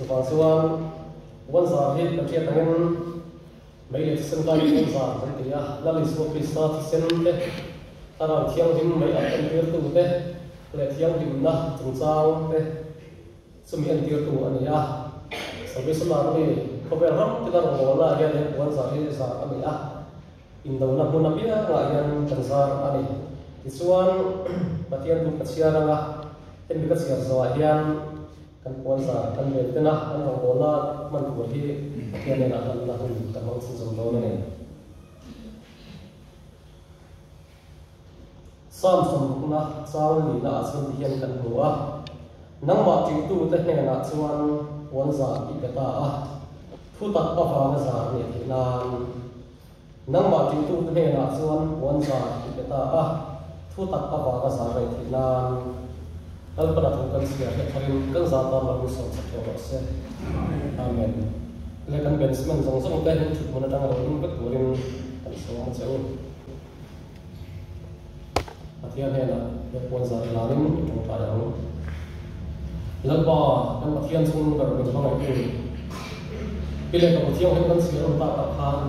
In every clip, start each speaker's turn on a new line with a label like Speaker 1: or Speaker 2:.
Speaker 1: Chuvang chuan puan zar hi kan hriat angin mei leh thisen kai puan zar kan ti a, Lal Isua Krista thisen te, Thlarau Thianghlim mei alh entirtu te leh thianghlimna chungchang te chumi entirtu a ni a. Salvation Army khawvel ram tina rawngbawlna ah hian he puan zar hi zar a ni a. Indona hmun apiangah hian kan zar a ni. Tichuan, Pathian thu ka chhiar anga hemi ka chhiar zawhah hian kan puan zar kan ven ten a, kan rawngbawlna hman tur hi Pathian hnenah hlanna hun kan hmang chhunzawm dawn a ni. Psalm sawmrukna chang lina ah chuan tihian kan hmu a, Nangmah ṭihtute hnenah chuan puan zar i pe ta a, Thutak avanga zar nih theih nan. Nangmah ṭihtute hnenah chuan puan zar i pe ta a, thutak avanga zar rei theih nan. Lalpana thu kan chhiar hle tharin kan zar tan lo in sawm sak ṭheuh rawh se. Amen. Le kan benchman zawng zawng te in ṭhuthmun aṭanga lo ding vek turin kan sawm a che u. Pathian hnenah he puan zar larin i tawngtai ang. Lalpa, kan Pathian chung ber min hmangaihtu, i lehkhabu thianghlim kan chhiar awm takah khan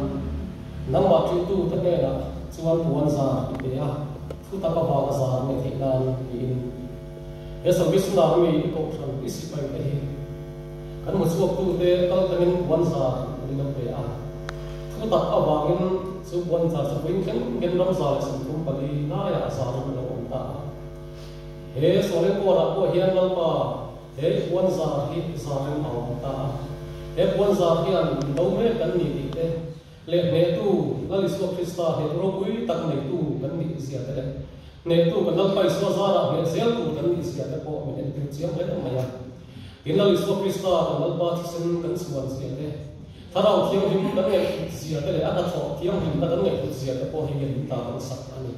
Speaker 1: nangmah ṭihtute hnenah chuan puan zar i pe a, thutak avanga zar nei theih nan tiin. He Salvation Army i kohhran i sipai te hi kan hmuchhuaktute kal tangin puan zar min lo pe a. Thutak avangin chu puan zar chu vawiin thleng hian ram 134 laiah zarin a lo awm ta a. He Sawlengkawnah pawh hian Lalpa he puan zar hi zarin a awm ta a. He puan zar hian do mek kan ni tih te leh hnehtu Lal Isua Krista hnehtu ropui tak neitu kan nih zia te leh hnehtu kan Lalpa Isua zarah hneh zel tur kan nih zia te pawh min entir chiang hle mai a. Tin Lal Isua Krista kan Lalpa thisen kan chhuan zia te, Thlarau Thianghlim kan ngaihhlut zia te leh a hnathawh thianghlimna kan ngaihhlut zia te pawh hi min tan sak a ni.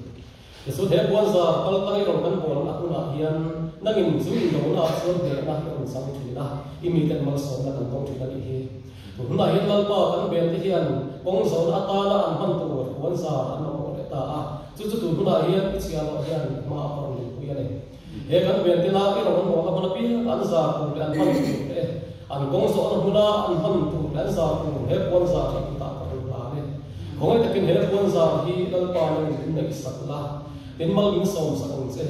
Speaker 1: Tichuan he puanzar kal tang i rawn kan bawl a hunah hian nangin chu indona ah chuan hnehna i rawn chang thin a, i miten malsawmna kan tawng thin a nih hi. Tun hunah hian Lalpa kan ben te hian kawng zawhna atana an hman tur puanzar an mamawh leh ta a, chu chu tun hunah hian i chhiah loh hian hma a rawn dinpui a ni. He kan ben te la i rawn an bawl a hmun apiang an zar tur leh an hman tur te, an kawng zawhna hmuna an hman tur leh an zar tur he puanzar hi kutah ka rawn hlan e. Khawngaih takin he puanzar hi Lalpa nangin min ngaihsak la, tin mal min sawmsak ang che.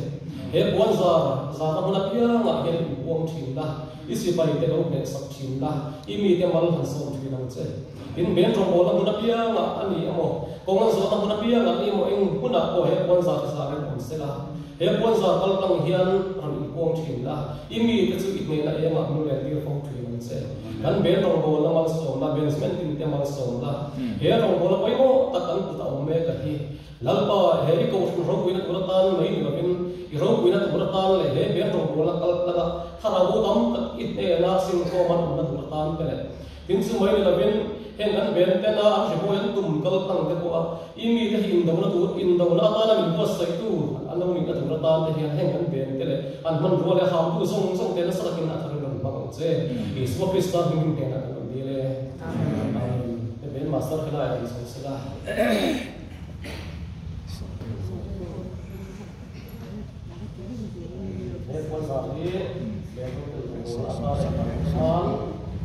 Speaker 1: He puanzar zarna hmun apiangah hian in puang thin la, i sipai te lo hnehsak thin la, i mite mal han sawm thin ang che. Tin ben rawngbawlna hmun apiangah a ni emaw, kawng an zawhna hmun apiangah a ni emaw, eng hunah pawh he puanzar hi zar in awm se la, he puanzar kal tlang hian rawn inpuang thin la, i mite chu i hnehna engah hmu len tir fo thin ang che. Kan ben rawngbawlna malsawm la, Benjamin tin te malsawm la, he rawngbawlna pawimawh tak kan kut a awm mek a hi. Lalpa, he i kohhran ropuina tur atan mai ni lovin, i ropuina tur atan leh he ben rawngbawlna kal tlanga thlarau bo tam tak i hnena singkhawm an awmna tur atan te leh Tin chu mai ni lovin, heng an ven ten a, an hrihawi an tum kal tang te pawh a, i mite hi indona tur, indona atana min buatsaihtu an lo nihna tur atan te hian heng an ven te leh an hmanrua leh hamtu zawng zawng te nasa takin a tharin rawn hmang ang che. Isua Krista hmingin hnenah kan rawn dil e. Amen. He ven Master khelaiah rawn chho sela. He puanzar hi Benrutel rawngbawlna atan leh kan khan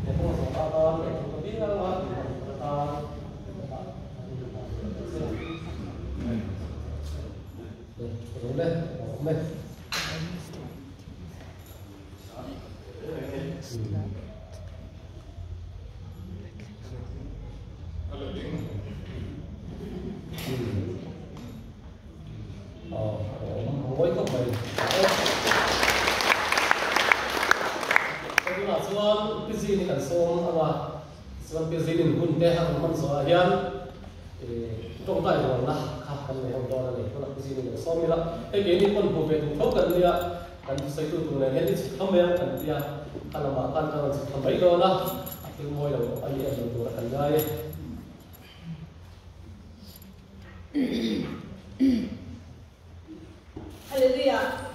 Speaker 1: he kawng zawhna atan leh thil apianga inhman tur atan dah a ni ta che. Le, ro le, awm e. Mawi khawp mai. Tunah chuan Pi Zin hi kan sawm ang a, tichuan Pi Zinin hun te a rawn hman zawhah hian tawngtai rualna kha kan nei ho dawn a ni. Tunah Pi Zinin kan sawm ila, hei keini pawn hmu ve duh tho kan nia, kan thusawitu tur nen hian i chhuk thla mai ang kan tia, a lamah khan kan rawn chhuk thla mai dawn a, a thil mawi lo a ni em lo tura kan ngai e.
Speaker 2: Hallelujah!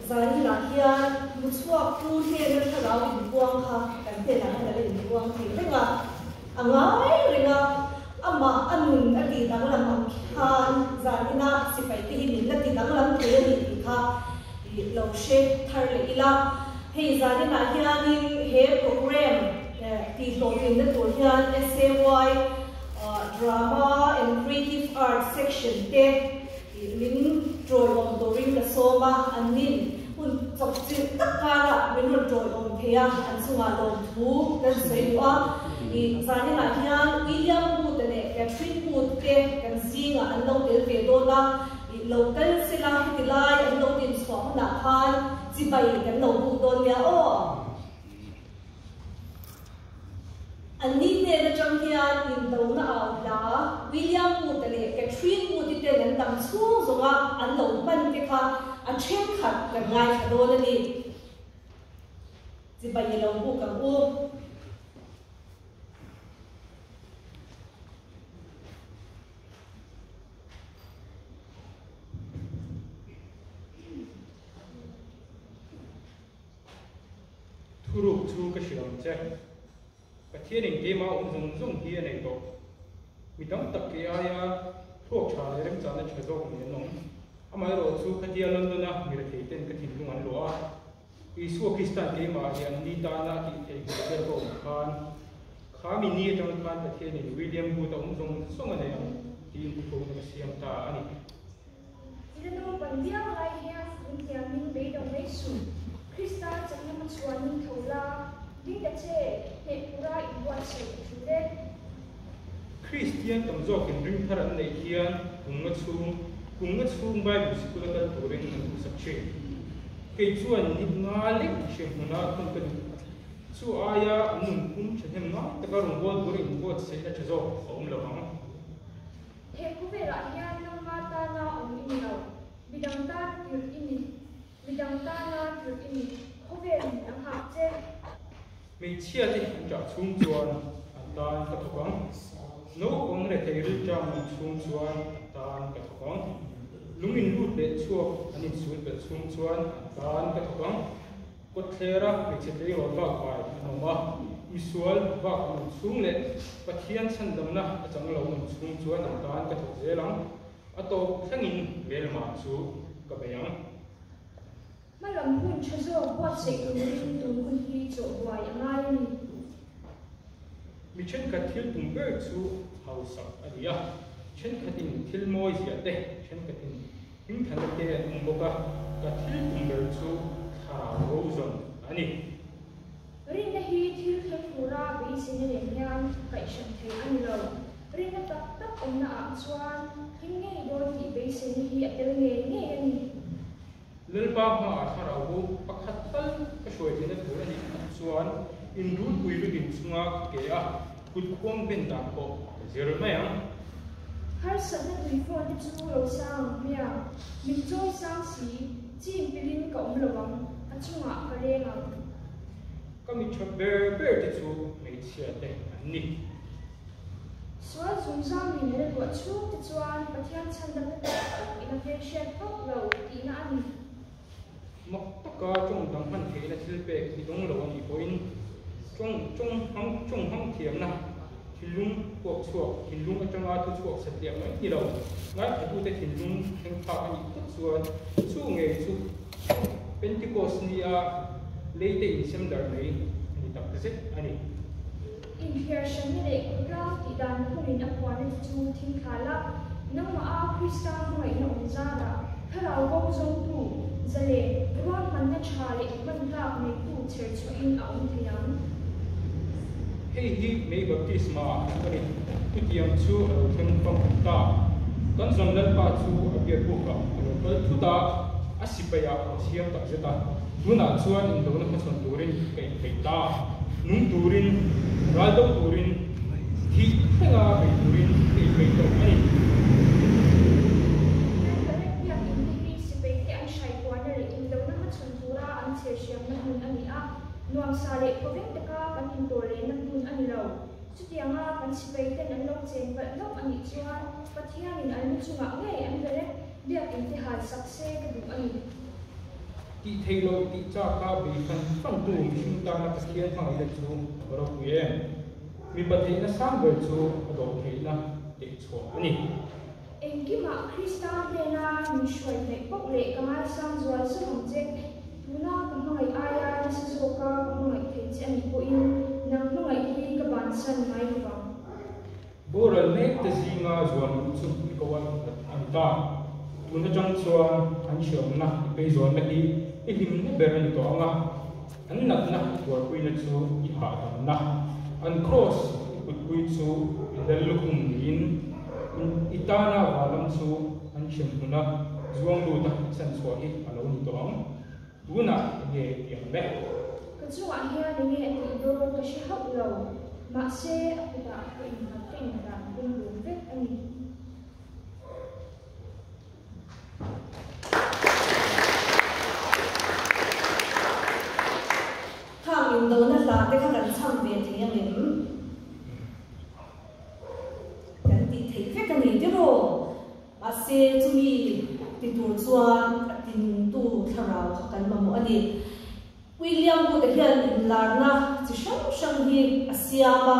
Speaker 2: Zaninah hian muchhuak tu hnena thlarau inpuang kha kan hnenah hian a la inpuang thei reng a, a ngai reng a, amah a nun a tih danglam ang khan zanina sipaite hi min la ti danglam thei a ni tih kha lo hre thar leh ila. Hei zaninah hianin he programme tihhlawhtlinna tur hian SAY Drama and Creative Arts Section te min ṭawiawm turin ka sawm a, an nin hun chawpchilh tak karah min rawn ṭawiawm thei a, an chungah lawmthu kan sawi duh a. Zaninah hian William Booth-a leh Catherine Booth te kan zingah an lo tel ve dawn a. Lo kal sela heti lai an lo din chhuah hunah khan chibai kan lo buk dawn nia aw. An ni hnen atang hian indona au hla William Wood-a leh Catherine Wood-i ten an dam chhung zawnga an lo hman te kha a thenkhat kan ngaithla dawn a ni. Chibai i lo buk ang u.
Speaker 3: Thuruk chu ka hrilh ang che. Pathianin keimah awm zawng zawng hi a nei tawh. Mi tam tak kei aia thluak tha leh remchahna tha zawk ni an awm. Amaherawh chu khatia London-a mi rethei ten ka thinlung an luah a. Isua Kristan keimah hi an ni tana a tih theih hmel ber ka awm khan, kha mi ni atang khan Pathianin William Booth a awm zawng zawng a nei ang tiin thuthlukna ka siam ta a ni.
Speaker 4: I la naupan viau lai hian lungtiamin beidawng mai suh. Krista chakna hmachhuanin tho la, ding ta che, hneh tura inbuatsaih a tul e.
Speaker 3: Kristian tam zawkin ring thar an neih hian kum nga chhung, kum nga chhung Bible sikul a kal turin an duhsak thin. Kei chuan ni nga lek hriam hmuna thawm ka duh. Chu aia an nunphum thahnem ngai taka rawngbâwl tur inbuatsaihna tha zawk a awm lo ang.
Speaker 4: He khawvelah hian nangma tana awm i ni lo, midang tana tirh i ni, midang tana tirh i ni, khawvelin a nghak che.
Speaker 3: Hmeichhia te an ṭah chhung chuan an tan ka thawk ang, naupang rethei rilṭam an chhung chuan an tan ka thawk ang, lung in lut leh chhuak an insul belh chhung chuan an tan ka thawk ang. Kawtthlera hmeichhe tleirawl vak vai an awm a, misual vak an awm chhung leh Pathian chhandamna a chang lo an awm chhung chuan an tan ka thawk zel ang, a tawp thlengin hmelma chu ka bei ang.
Speaker 4: Hmalam hun tha zawk buatsaih turin tun hun hi chawh buai a ngai a ni.
Speaker 3: Mi thenkhat thil tum ber chu hausak a ni a, thenkhatin thil mawi ziah te, thenkhatin hmingthana te an awm bawk a, ka thil tum ber chu thlarau ro zawn a ni.
Speaker 4: Rinna hi thil thleng tura beiseina nen hian kaihhran thei a ni lo. Rinna tak tak awmna ah chuan thil ngei dawn tih beiseina hi a tel ngei ngei a ni.
Speaker 3: Lalpa hmaah thlarau bo pakhat tal ka hruai theihna tur a nih phawt chuan inrulpui lutin chunga ka ke a, kut khuang ben dan pawh ka zir mai ang.
Speaker 4: Harsatna tui phone te chu lo sang ang hmiang, min chawi sang si, chim pilin ka awm lo ang, a chungah ka leng ang.
Speaker 3: Ka mi tha ber ber te chu hmeichhia te an ni.
Speaker 4: Sual zungzam min la duah chhung te chuan Pathian chhandamna tak tak in a hmelhriat hauh lo tihna a ni.
Speaker 3: Mak taka tawng dang hman theihna thil pek i dawng lo a nih pawhin tawng tawng hmang tawng hmang thiamna thinlung puak chhuak thinlung atanga thu chhuak satliah mai ni lo ngaithlatute thinlung thleng phak a nih phawt chuan chu ngei chu Pentecost nia leite insem darh mai a ni tak zet a ni.
Speaker 4: Inhliar hranna leh khawtlang tih dan phungin a phuahna te chu thing thla la, nangmah a Krista hmangaihna awm zarah thlarau bo zawngtu, zalen, ruahmanna tha leh hman tlak neitu chher chhuahin a awm thei ang.
Speaker 3: Hei hi Mei Baptisma a ni. Chutiang chu a lo thleng famkim ta. Kan zawn Lalpa chu a biak bukah a lo kal thut a, a sipaiah a siam tak zet a. Tunah chuan indona hmachhawn turin ka inpeih ta. Nung turin, ral do turin, thih thlenga bei turin ka inpeih tawh a ni.
Speaker 4: Nazareth biakinn te hi sipaite an hrai kuahna leh indona hmachhawn tura an chhirhriamna hmun a ni a, nuamsa leh khawveng taka kan intawrlehna hmun a ni lo. Chutianga kan sipaiten an lo chen palh hlauh a nih chuan Pathianin an lu chungah ngei an velek biakinn te hal sak se ka duh a ni.
Speaker 3: Tih theih loh tih chak a bei fan fan tu mihring tana Pathian hmangaihna chu a va ropui em? Mipa theihna sang ber chu a dawh theihna teh chhuah a ni.
Speaker 4: Engkimah Krista hnena min hruai hnaih poh leh ka ngaisang zual zawk ang che. Tuna ka hmangaih aia nasa zawka ka hmangaih thei che a nih pawhin nang hmangaih hi ka bansan ngai lo vang.
Speaker 3: Boral mek te zinga zuan luh chu i ko a innghat a ni ta. Tun atang chuan an hreawmna i peizawnna hi i hlimna ber a ni tawh ang a, an natna i tuarpuina chu i hahdamna, an kraws i putpui chu i lal lukhum niin i tana vanlam chu an hremhmuna zuang luta i chhanchhuah hi a lo ni tawh ang. Tunah enge i ang le?
Speaker 4: Ka chungah hian enge a tih dawn ka hre hauh lo, mahse a kutah ka innghat ka inhlan pumhlum vek a ni.
Speaker 2: Khang indona hla te kha kan chham ve thei ang em? Kan tih theih vek a ni tiraw? Mahse, chumi ti tur chuan a tintu thlarau kha kan mamawh a ni. William Booth-a hian inlarna chi hrang hrang hi a siam a,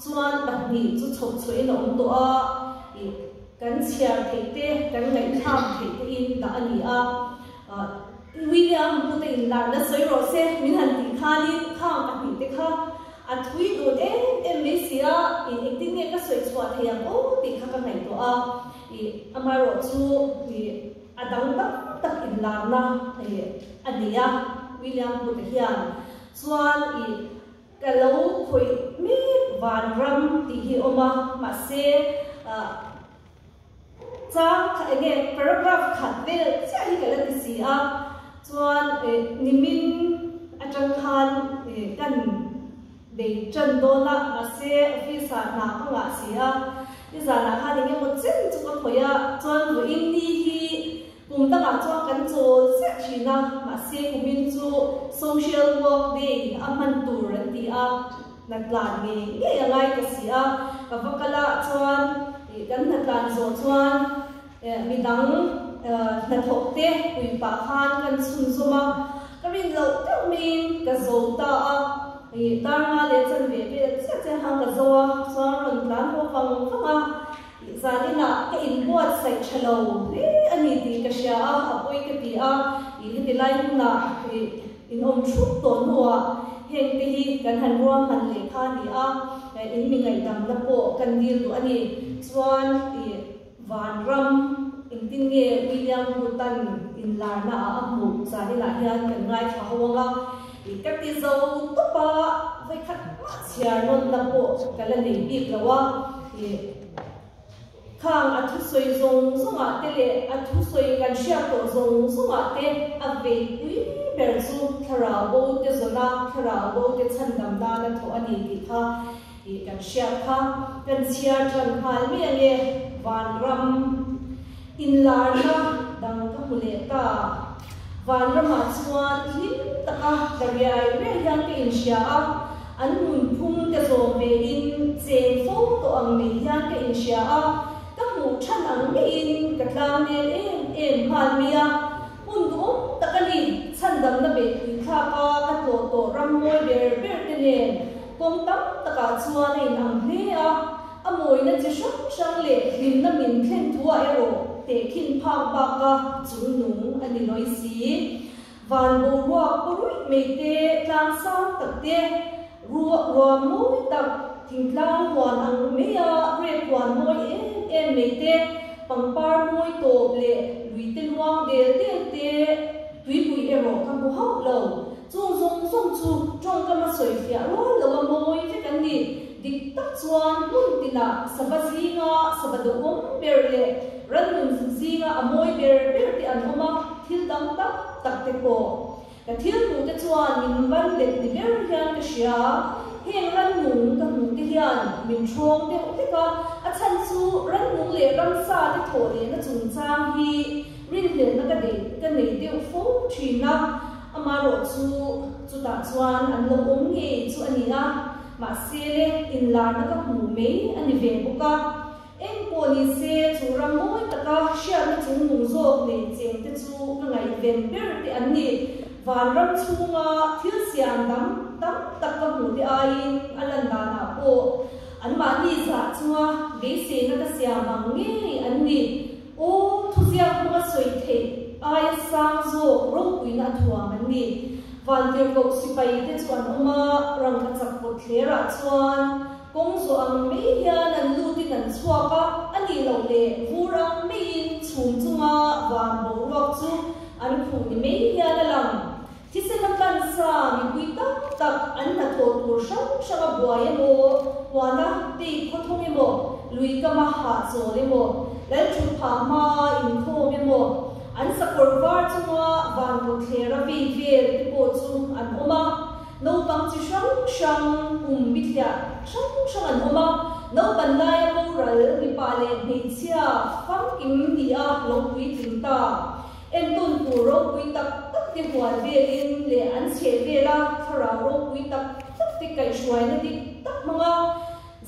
Speaker 2: chuan pahnih chu chhawp chhuahin a awm tawh a, ih, kan chhiar theih te, kan ngaihthlak theih te in dah a ni a. William Booth-a inlarna sawi rawh se min han tih khanin khang pahnih te kha A thui dun em em mai si a, ih engtin nge ka sawi chhuah thei ang aw tih kha ka ngaihtuah a, ih amaherawh chu ih a dang tam tak inlarna ih a nei a William Booth-a hian chuan ih ka lo khawih mek vanram tih hi a awm a, mahse ah chang kha enge paragraph khat vel chiah hi ka la ti si a, chuan eh nimin atang khan eh kan bei tan dawn a, mahse office ah hna ka ngah si a, nizanah khan enge maw chen chu ka khawih a, chuan vawiin ni hi kum dangah chuan kan chawl chiah thin a, mahse kumin chu social work day a hman tur an ti a. Hnatlan ngei ngei a ngai ta si a, ka va kal ah chuan ih kan hnatlan zawh chuan eh midang hnathawk te pui pah khan kan chhunzawm a, ka rin loh deuh maiin ka zo ta a, ih dar nga leh chanve vel chiah chiah khan ka zo a, chuan rawn tlan haw vang vang a, ih zaninah ka inbuatsaih tha lo hle a ni tih ka hria a, a pawi ka ti a, ih heti lai hunah ih. In awm thup tawh hnuah heng te hi kan han ruahman leh kha a ni a, in mi ngaihdamna pawh kan dil duh a ni. Chuan i vanram engtin nge William Booth-a'n inlarna ah a hmuh zaninah hian kan ngaithla ho ang a, i ka ti zo tawp a, vawikhat mah chhiar nawnna pawh ka la nei bik lo a, i. Khang a thusawi zawng zawngah te leh a thusawi kan hriat tawh zawng zawngah te a veipui ber chu thlarau bo te zawna thlarau bo te chhandam nana thawh a ni tih kha ih kan hriat kha kan chhiar tan nghal mai ange vanram inlarna dang ka hmu leh ta. Vanramah chuan hlim taka tla riai riai hian ka inhria a, an nunphung te zawm vein cheng fo tawh ang mai hian ka inhria a, ka hmuh than ang maiin ka tlang nel em em nghal mai a. Hmun duhawm tak a ni, chhandamna beihpui thlaka ka tlawh tawh ram mawi ber ber te nen kawng tam takah chuan a inang hle a. A mawina chi hrang hrang leh hlimna min thlen thuah erawh tehkhin phak baka chungnung a ni lawi si. Van boruak paw ruih mai te, tlang sang tak te, ruah ruam mawi tak, thingtlang huan ang maia rek huan mawi em em mai te, pangpar mawi tawp leh luite luang del del te, tuipui erawh ka hmu hauh lo. Chung zawng zawng chu tawngkama sawi fiah rual lo a mawi vek an ni. Dik tak chuan hmun tinah sava zinga sava duhawm ber leh rannun zinga a mawi ber ber te an awm a, thil dang tam tak te pawh. Ka thil hmuh te chuan min ban let ni ber hian ka hria. Heng rannung ka hmuh te hian min ṭhawng deuh hlek a, a chhan chu rannung leh ramsa te thawh lehna chungchang hi rinhlelhna ka nei ka nei deuh fo ṭhin a. Amaherawh chu chutah chuan an lo awm ngei chu a ni a. Mahse le, inlarna ka hmuh mai a ni ve bawk a. Eng pawh ni se, chu ram mawi taka hriatna chungnung zawk nei cheng te chu ka ngaihven ber te an ni. Vanram chhunga thil siam dang tam tak ka hmuh te aiin a lan danah pawh anmahni zah chunga beiseina ka siam ang ngei an ni. Aw, thuziak hmanga sawi theih. aia sang zawk ropuina a thuam an ni. Vantirhkoh sipaite chu an awm a, rangkachak kawtthlerah chuan kawng zawh ang mai hian an lutin an chhuak a, a nih loh leh vur ang maiin chhum chunga van boruak chu an khuh ni mai hian a lang. Thisen a tlansa mipui tam tak an hnathawh tur hrang hrang a buai emaw, huana tei khawthawng emaw, lui kama hahchawl emaw, lalthut phah hmaa inkhawm emaw, an sakawr var chunga van kawtthler a vei vel te pawh chu an awm a. Naupang chi hrang hrang, kum bithliah hrang hrang an awm a. Naupan laia boral mipa leh hmeichhia famkim nia lo puitling ta. Entawn tur ropui tak tak te hual velin leh an chheh vela thlarau ropui tak tak te kaihhruaina dik tak hmanga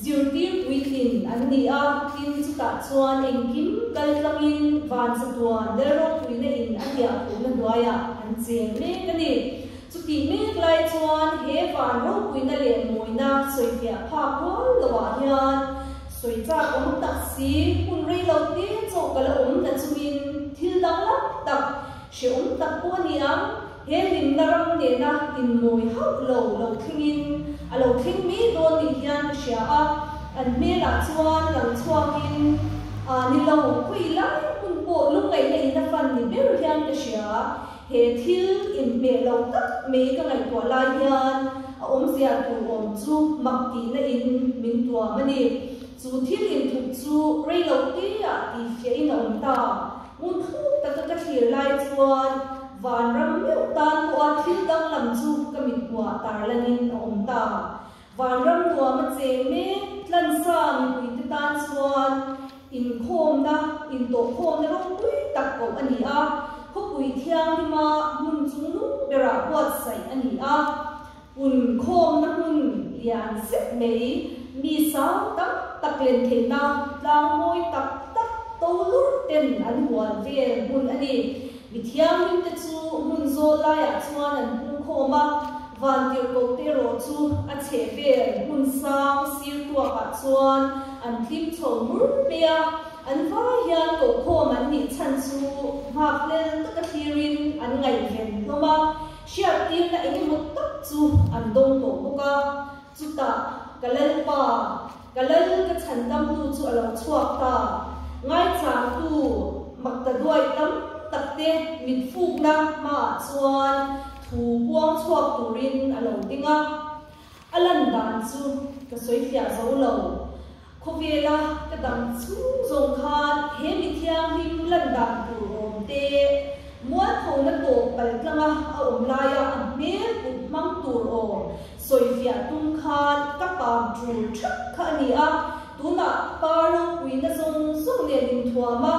Speaker 2: zirtir puitlin an ni a, tin chutah chuan engkim kal tlangin van chatuan lal ropuina in a hliahkhuhna hnuaiah an cheng mek a ni. Chutih mek lai chuan he van ropuina leh mawina sawifiah phak rual loah hian sawi chak awm tak si, hun rei lo te chaw ka la awm na chungin thil danglam tak, hrehawm tak pawh a ni ang, he hlimna ram nena inmawi hauh lo lo thlengin a lo thleng mai dawn nih hian ka hria a, an hmelah chuan lang chhuakin a ni lo, khawi lai hmun pawh lungngaihna in a fan ni ber hian ka hria. He thil inhmeh lo tak mai ka ngaihtuah lai hian a awmzia tur awm chu mak tihna in min tuam a ni. Chu thil inthup chu rei lo te-ah tihfiahin a awm ta. Ngun thluk taka ka thlir lai chuan vanram meuh tan pawha thil danglam chu ka mithmuah tarlanin a awm ta. Vanram nuam a cheng mek tlansa mipuite tan chuan inkhawmna, intawhkhawmna ropui tak koh a ni a, khawpui thianghlima hmun chungnung berah buatsaih a ni a. Punkhawmna hmun lian zet mai, mi sang tam tak len theihna tlang mawi tak tak to lurh ten an hual vel hmun a ni. Mi thianghlimte chu hmun zawl laiah chuan an pungkhawm a, Vantirhkoh te erawh chu a chheh vel hmun sang sir tuakah chuan an tlim chho hmur mai a, an vai hian kohkhawm an nih chhan chu nghak hlel taka thlirin an ngaihven hlawm a, hriattirna eng emaw tak chu an dawng tawh bawk a. Chutah, ka Lalpa, ka Lal ka chhandamtu chu a lo chhuak ta, ngaichangtu makta duai tam takte mitfukna hmaah chuan thu puang chhuak turin a lo ding a. A lan dan chu ka sawi fiah zo lo. Khawvela ka dam chhung zawng khan he mi thianghlim lan dan tur awm te, mualphona tawp pal tlanga a awm laia a hmel put hmang tur awm sawifiah tum khan ka pam tul thap kha a ni a, tunah pa ropuina zawng zawng nen inthuam a,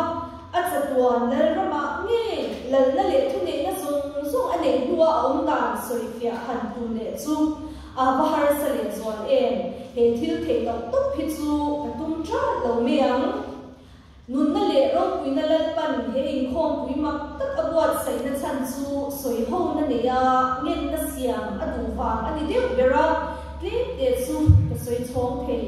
Speaker 2: a chatuan Lalramah nge lalna leh thuneihna zawng zawng a neih hnua a awm dan sawifiah han tum leh chu A va harsa leh zual em? He thil theih loh tawp hi chu ka tum ṭat lo mai ang. Nunna leh ropuina Lalpan he inkhawmpui mak tak a buatsaihna chhan chu sawi hona neia ngenna siam a duh vang a ni deuh ber a, tlem te chu ka sawi chhawng thei.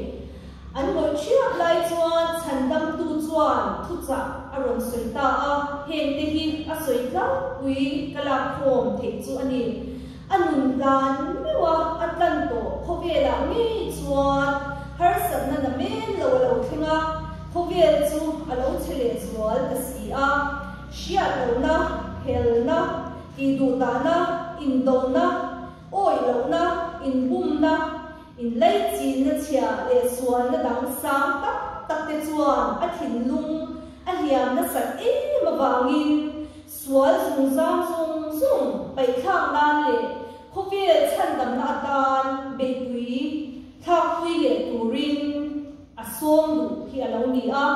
Speaker 2: An ngawih ṭhiap lai chuan chhandamtu chuan thuchah a rawn sawi ta a, hengte hi a sawi tlangpui ka lakkhawm theih chu a ni. A nun hlan meuh a, a tlan tawh khawvelah ngei chuan harsatna na men lo a lo thleng a, khawvel chu a lo che leh zual ta si a. Hriat lohna, helna, tihduhdahna, indona, awih lohna, inbumna, inlaichinna chhia leh sualna dang sang tak tak te chuan a thinlung a hliam nasat em avangin Sual zungzam zung zung paihthlak nan leh khawvel chhandamna atan beihpui thlakpui leh turin a sawm duh hi a lo ni a.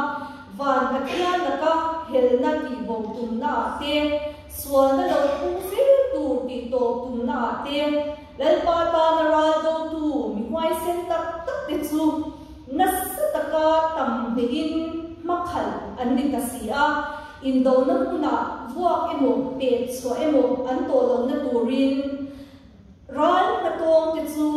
Speaker 2: Van Pathian laka helna tihbo tumna ah te, sualna lo pung zel tur tihtawp tumna ah te, Lalpa tana ral dotu mi huaisen tak tak te chu nasa taka tam hnehin hmakhalh an ni ta si a. Indona hmunah vuak emaw pek chhuah emaw an tawh lohna turin ral hmatawngte chu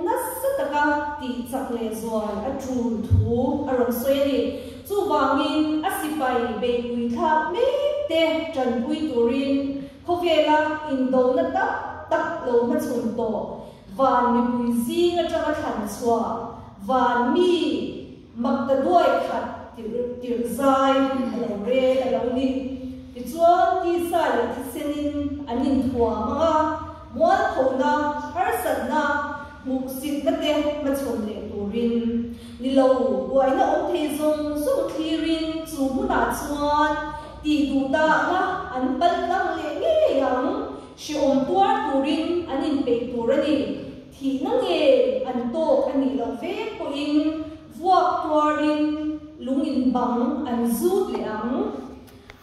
Speaker 2: nasa taka tih chak leh zual a tul thu a rawn sawi a ni. Chuvangin a sipai beihpui thlak mek te. te tanpui turin khawvela indona tam tak lo hmachhawn tawh van mipui zing atanga thlan chhuah van mi maktaduai khat tirh zai a lo rel a lo ni. Tichuan tisa leh thisenin an inthuam ang a, mualphona, harsatna, hmuhsitna te hmachhawn leh turin ni lo buaina awm thei zawng zawng thlirin chu hmunah chuan tih duh dahna an pal tlang leh ngei ang. Hrehawm tuar turin an inpeih tur a ni. Thihna nge an tawk a nih loh vek pawhin vuak tuarin lung in bang an zut leh ang.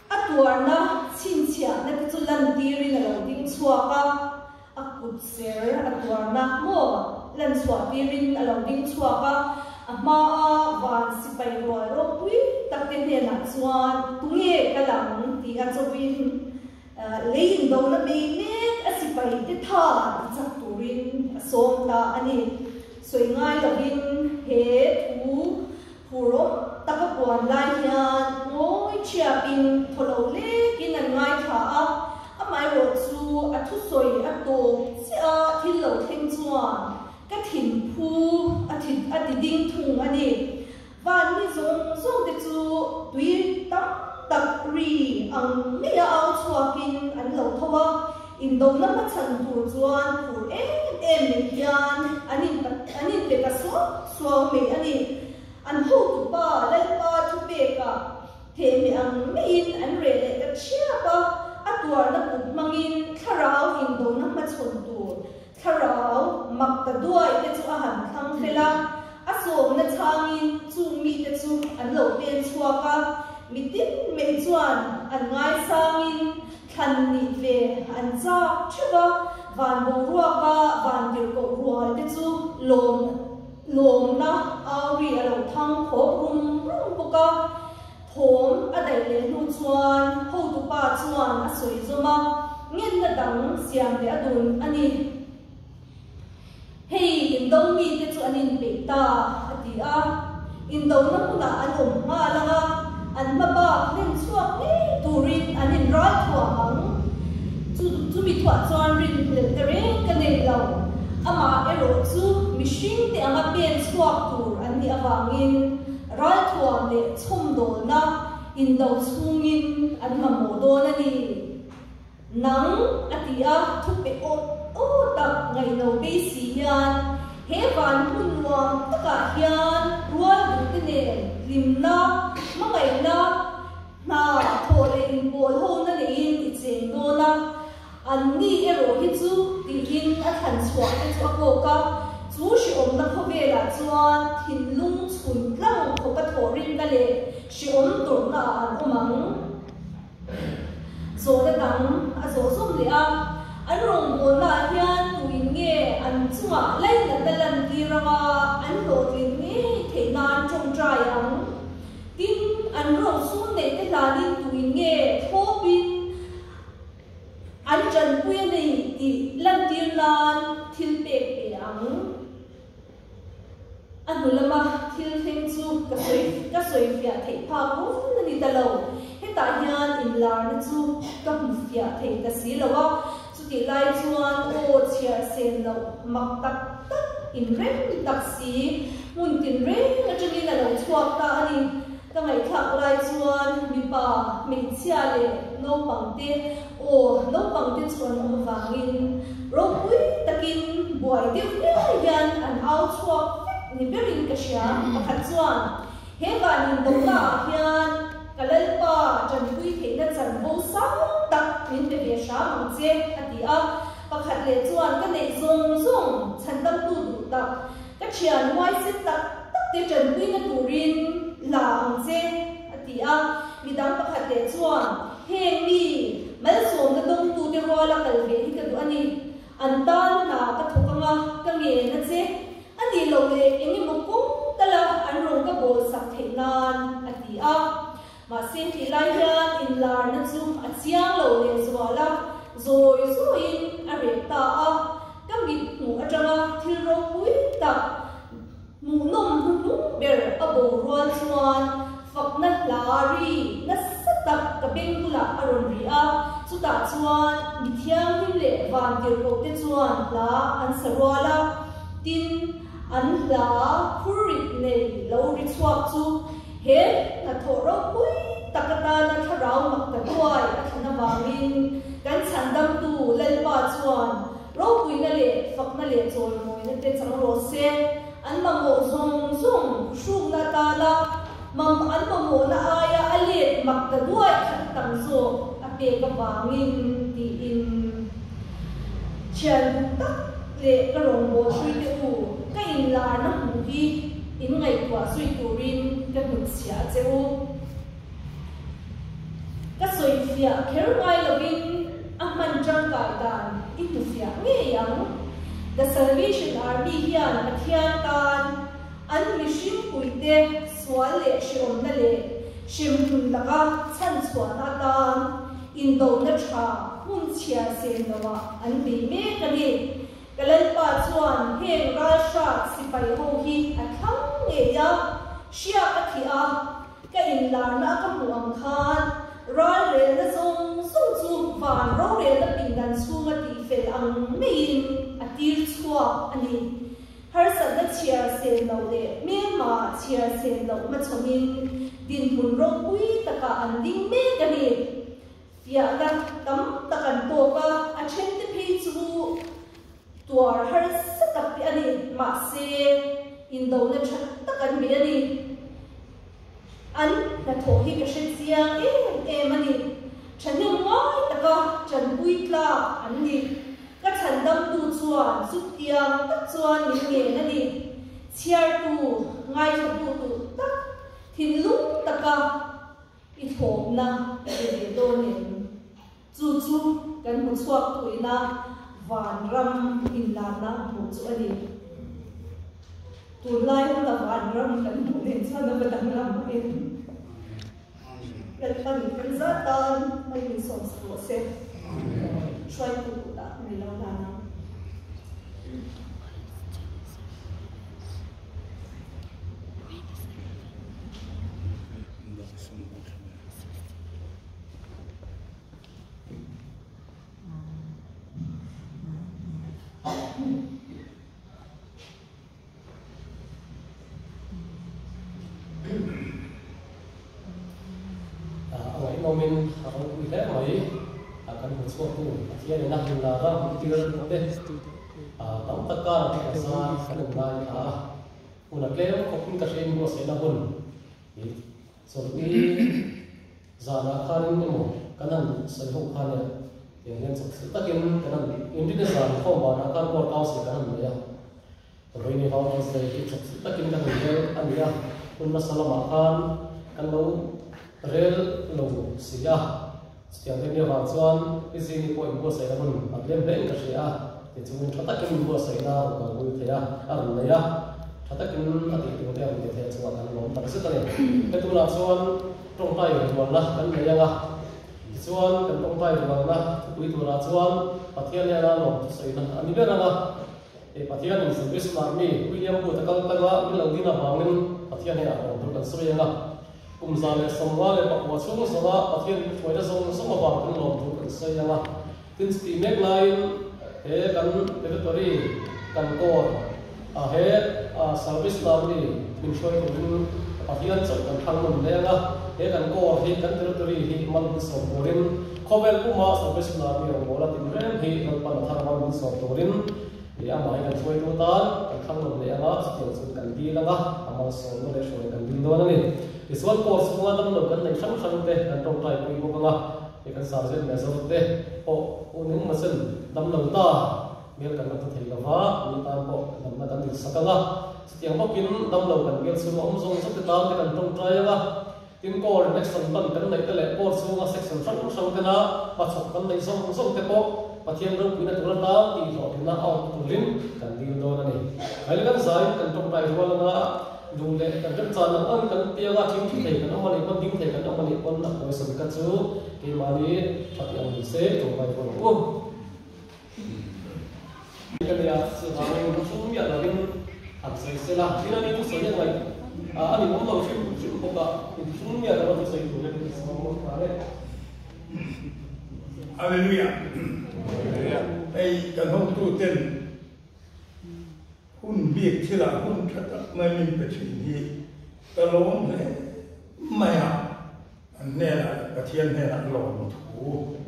Speaker 2: A tuarna chhinchhiahna te chu lantirin a lo ding chhuak a, a kut ser a tuarna maw lan chhuah tirin a lo ding chhuak a, a hmaa van sipai rual ropui tak te hnenah chuan tunge ka lang tih a chauhin lei indona bei mek a sipai te tha ti chak turin a sawm ta a ni. Sawi ngai lovin he thu Phurawm taka puan lai hian ngawi thiapin thaw lo lekin an ngaithla a, amaherawh chu a thusawi a tawp chiah a thil lo thleng chuan ka thinphu a thi a ti ding thung a ni. Van mi zawng zawng te chu tui tam tak ri ang maia au chhuakin an lo tho a, indona hmachhan tur chuan phur em em mai hian an in an inpe ta suau suau mai a ni. An hotupa Lalpa thupekah thehmeh ang maiin an reh leh ta thiap a, a tuarna kut hmangin thlarau indona hmachhawn tur thlarau mak ta duai te chu a han thlang fel a, a sawmna chhangin chung mite chu an lo pen chhuak a, mitin mai chuan an ngaisangin thlan nih ve an chak theuh a, van boruaka van tirhkoh rual te chu lawm Lawmna auri a lo thang khawp rum rum bawk a, thawm a daih leh hnu chuan hotupa chuan a sawi zawm a, ngenna dang siam leh a dun a ni. Hei indo mite chu an inpeih ta, a ti a. Indona hmunah an awm nghal ang a, an hma bak hlen chhuak ngei turin an inral thuam ang. Chu chumi thuah chuan rinhlelh te reng ka nei lo. Amah erawh chu mihring te anga pen chhuak tur an nih avangin ralthuam leh chhawmdawlna indo chhungin an mamawh dawn a ni. Nang, a ti a, thupe awt awt tak ngaihno beisi hian he van hmun nuam takah hian rual duhte nen hlimna, hmangaihna, Hna thawh leh inpawl hona neiin i cheng dawn a, an ni erawh hi chu tiin a thlan chhuah te chu a kawk a, chu hreawmna khawvelah chuan thinlung chhun tlang khawpa thawhrimna leh hreawm tawrhna ah an awm ang. Zawhna dang a zawh zawm leh a, an rawngbawlna ah hian tuin nge an chungah lainatna lantir anga an hlawhtlin ngei theih nan tawngtai ang? Tin, an rawng sum neih te hlanin tuin nge thlawpin an tanpui a nei tih lantir nan thil pek pe ang. A hnu lama thil thleng chu ka sawi ka sawi fiah theih phak rual a ni ta lo. Hetah hian inlarna chu ka hmu fiah thei ta si lo a, chutih lai chuan aw chhiar sen loh mak tak tak inrem tak si, hmun tinreng atangin a lo chhuak ta a ni. Ka ngaihthlak lai chuan mipa, hmeichhia leh naupangte, aw naupangte chu an awm avangin ropui takin buai deuh hliai hian an au chhuak vek ni berin ka hria. Pakhat chuan, He van indona ah hian ka Lalpa tanpui theihna chanvo sang tak min pe ve hram ang che, a ti a. Pakhat leh chuan ka neih zawng zawng chhandamtu duh tak, ka thian huaisen tak tak te tanpuina turin la ang che, a ti a. Midang pakhat leh chuan, Heng mi malsawmna dawngtute ruala kal ve hi ka duh a ni. An tan hna ka thawk anga ka ngen a che. A nih loh leh eng emaw kawng tala an rawn ka bawl sak theih nan, a ti a. Mahse tih lai hian inlarna chu a chiang lo leh zual a, zawi zawiin a reh ta a. Ka mit hmuh atanga thil ropui tak hmuhnawm hnuhnung ber a bo rual chuan fakna hla ri nasa tak. tak ka beng bulah a rawn ri a, chutah chuan mi thianghlim leh vantirhkohte chuan hla an sa rual a, tin, an hla phurrit nei lo ri chhuak chu he hnathawh ropui tak atana thlarau mak ta duai a thlan avangin kan chhandamtu Lalpa chuan Ropuina leh fakna leh chawimawina te chang rawh se. An mamawh zawng zawng hrukna atana mam an mamawhna aia a let mak ta duai khat tam zawk a pek avangin tiin thian duh tak leh ka rawngbâwl hruite u, ka inlarna hmuh hi in ngaihtuah zui turin ka hnutchhiah a che u. Ka sawifiah kher ngai lovin a hman tangkai dan i hmufiah ngei ang. The Salvation Army hian Pathian tan an mihring puite sual leh hreawmna leh hremhlun laka chhanchhuahna atan indona tha hmun chhiar sen loah an bei mek a ni. Ka Lalpa chuan heng ralhrat sipai ho hi a thlang ngei a, hriak a thih a, Ka inlarna a ka hmuh ang khan ralrelna zawng zawng chu van rorelna pindan chhunga tihfel ang maiin a tir chhuak a ni. Harsatna chhiar sen loh leh hmelma chhiar sen loh hmachhawmin dinhmun ropui takah an ding mek a ni. Fiahna tam tak an tawk a, a thente phei chu tuar harsa tak te a ni. Mahse, indona tha tak an bei a ni. An hnathawh hi ka hre chiang em em a ni. Thahnem ngai taka tanpui tlak an ni. Ka chhandamtu chuan chutiang tak chuan min ngen a ni. Chhiartu, ngaithlatu duh tak, thinlung taka I thlawpna i pe ve dawn em? Chu chu kan hmu chhuak tuina vanram inlanna hmuh chu a ni. Tunlai huna vanram kan hmuh nen chuan a va danglam em? Lalpan kan zat tan mai min sawm sak rawh se. Hruaitu kutah mi lo hlan ang.
Speaker 1: A ngaihnawmin a ropui hle mai a kan hmu chhuaktu Pathianin a hun la ram tir te tam tak kar a zar kan inngai a hun a tlem khawpin ka hria in buatsaihna hun Chawlhni zanah khanin emaw kan han sawi ho khan e, tiang hian chawpchilh takin kan han inrin zan khawm vanah khan Board Council kan han nei a, Vawiini Founders Day hi chawpchilh takin kan han rel a ni a, hun hmasa lamah khan kan lo rel lo si a, chutiang te nia vang chuan i zingni pawh inbuatsaihna hun a tlem hle in ka hria a, tichungin tha takin inbuatsaihna a rawn kalpui thei a, a rawn nei a, tha takin a tih tur te a rawn ti thei a chungah kan lawm tak zet a ni. He tunah chuan tawngtai rualna kan nei ang a, tichuan kan tawngtai rualna thupui turah chuan Pathian nena lawm thusawina a ni ber ang a, he Pathianin Service Army William Booth a kal tanga min lo din avangin Pathian hnenah lawm tur kan sawi ang a. Kum 154 chhung zawnga Pathian min hruaina zawng zawng avang kan lawm thu kan sawi ang a. Tin, chutih mek laiin he kan territory kan kawn a he service lam mi min hruai turin Pathian chauh kan thlang nawn leng a. He kan kawn hi kan territory hi mal min sawm turin khawvel puma service lam mi rawngbawla tinreng hi Lalpan a thar mal min sawm turin Leh amah hi kan hruaitu tan kan thlang lo leh anga chutiang chuan kan dil anga a malsawmna leh hruai kan dil dawn a ni. Tichuan court chhunga damlo kan neih hrang hrang te kan tawngtai pui bawk anga hei kan sergeant major te pawh u ning masen damlo ta hmel kan la hmu thei lova mi tan pawh damna kan dil sak anga chutiang bawkin damlo kan bial chhunga awm zawng zawng te tan te kan tawngtai anga tin court in action plan kan neih te leh court chhunga section hrang hrang tena hmachhawp kan neih zawng zawng te pawh Pathian ropuina tur atan tihhlawhtlinna a awm turin kan dil dawn a ni. Hei kan zaiin kan tawngtai rual anga duh leh kan remchan ang ang kan pianga thing thi thei kan awm a nih pawn ding thei kan awm a nih pawn a pawisa ka chu keimahni tha tih ang ni se tawngtai rual ang u. Ka nia, chuvangin lu chhung miah lovin. Han sawi sela, tin ani chu sawi a ngaih a ni awm lo hrim hrim bawk a, inthlahrung miah lo a thusawi turin i sawm bawk ta le.
Speaker 5: Hallelujah! Hei kan hotuten hun bik thilah hun tha tak mai min pe thin hi ka lawm hle mai a, an hnenah leh Pathian hnenah lawm thu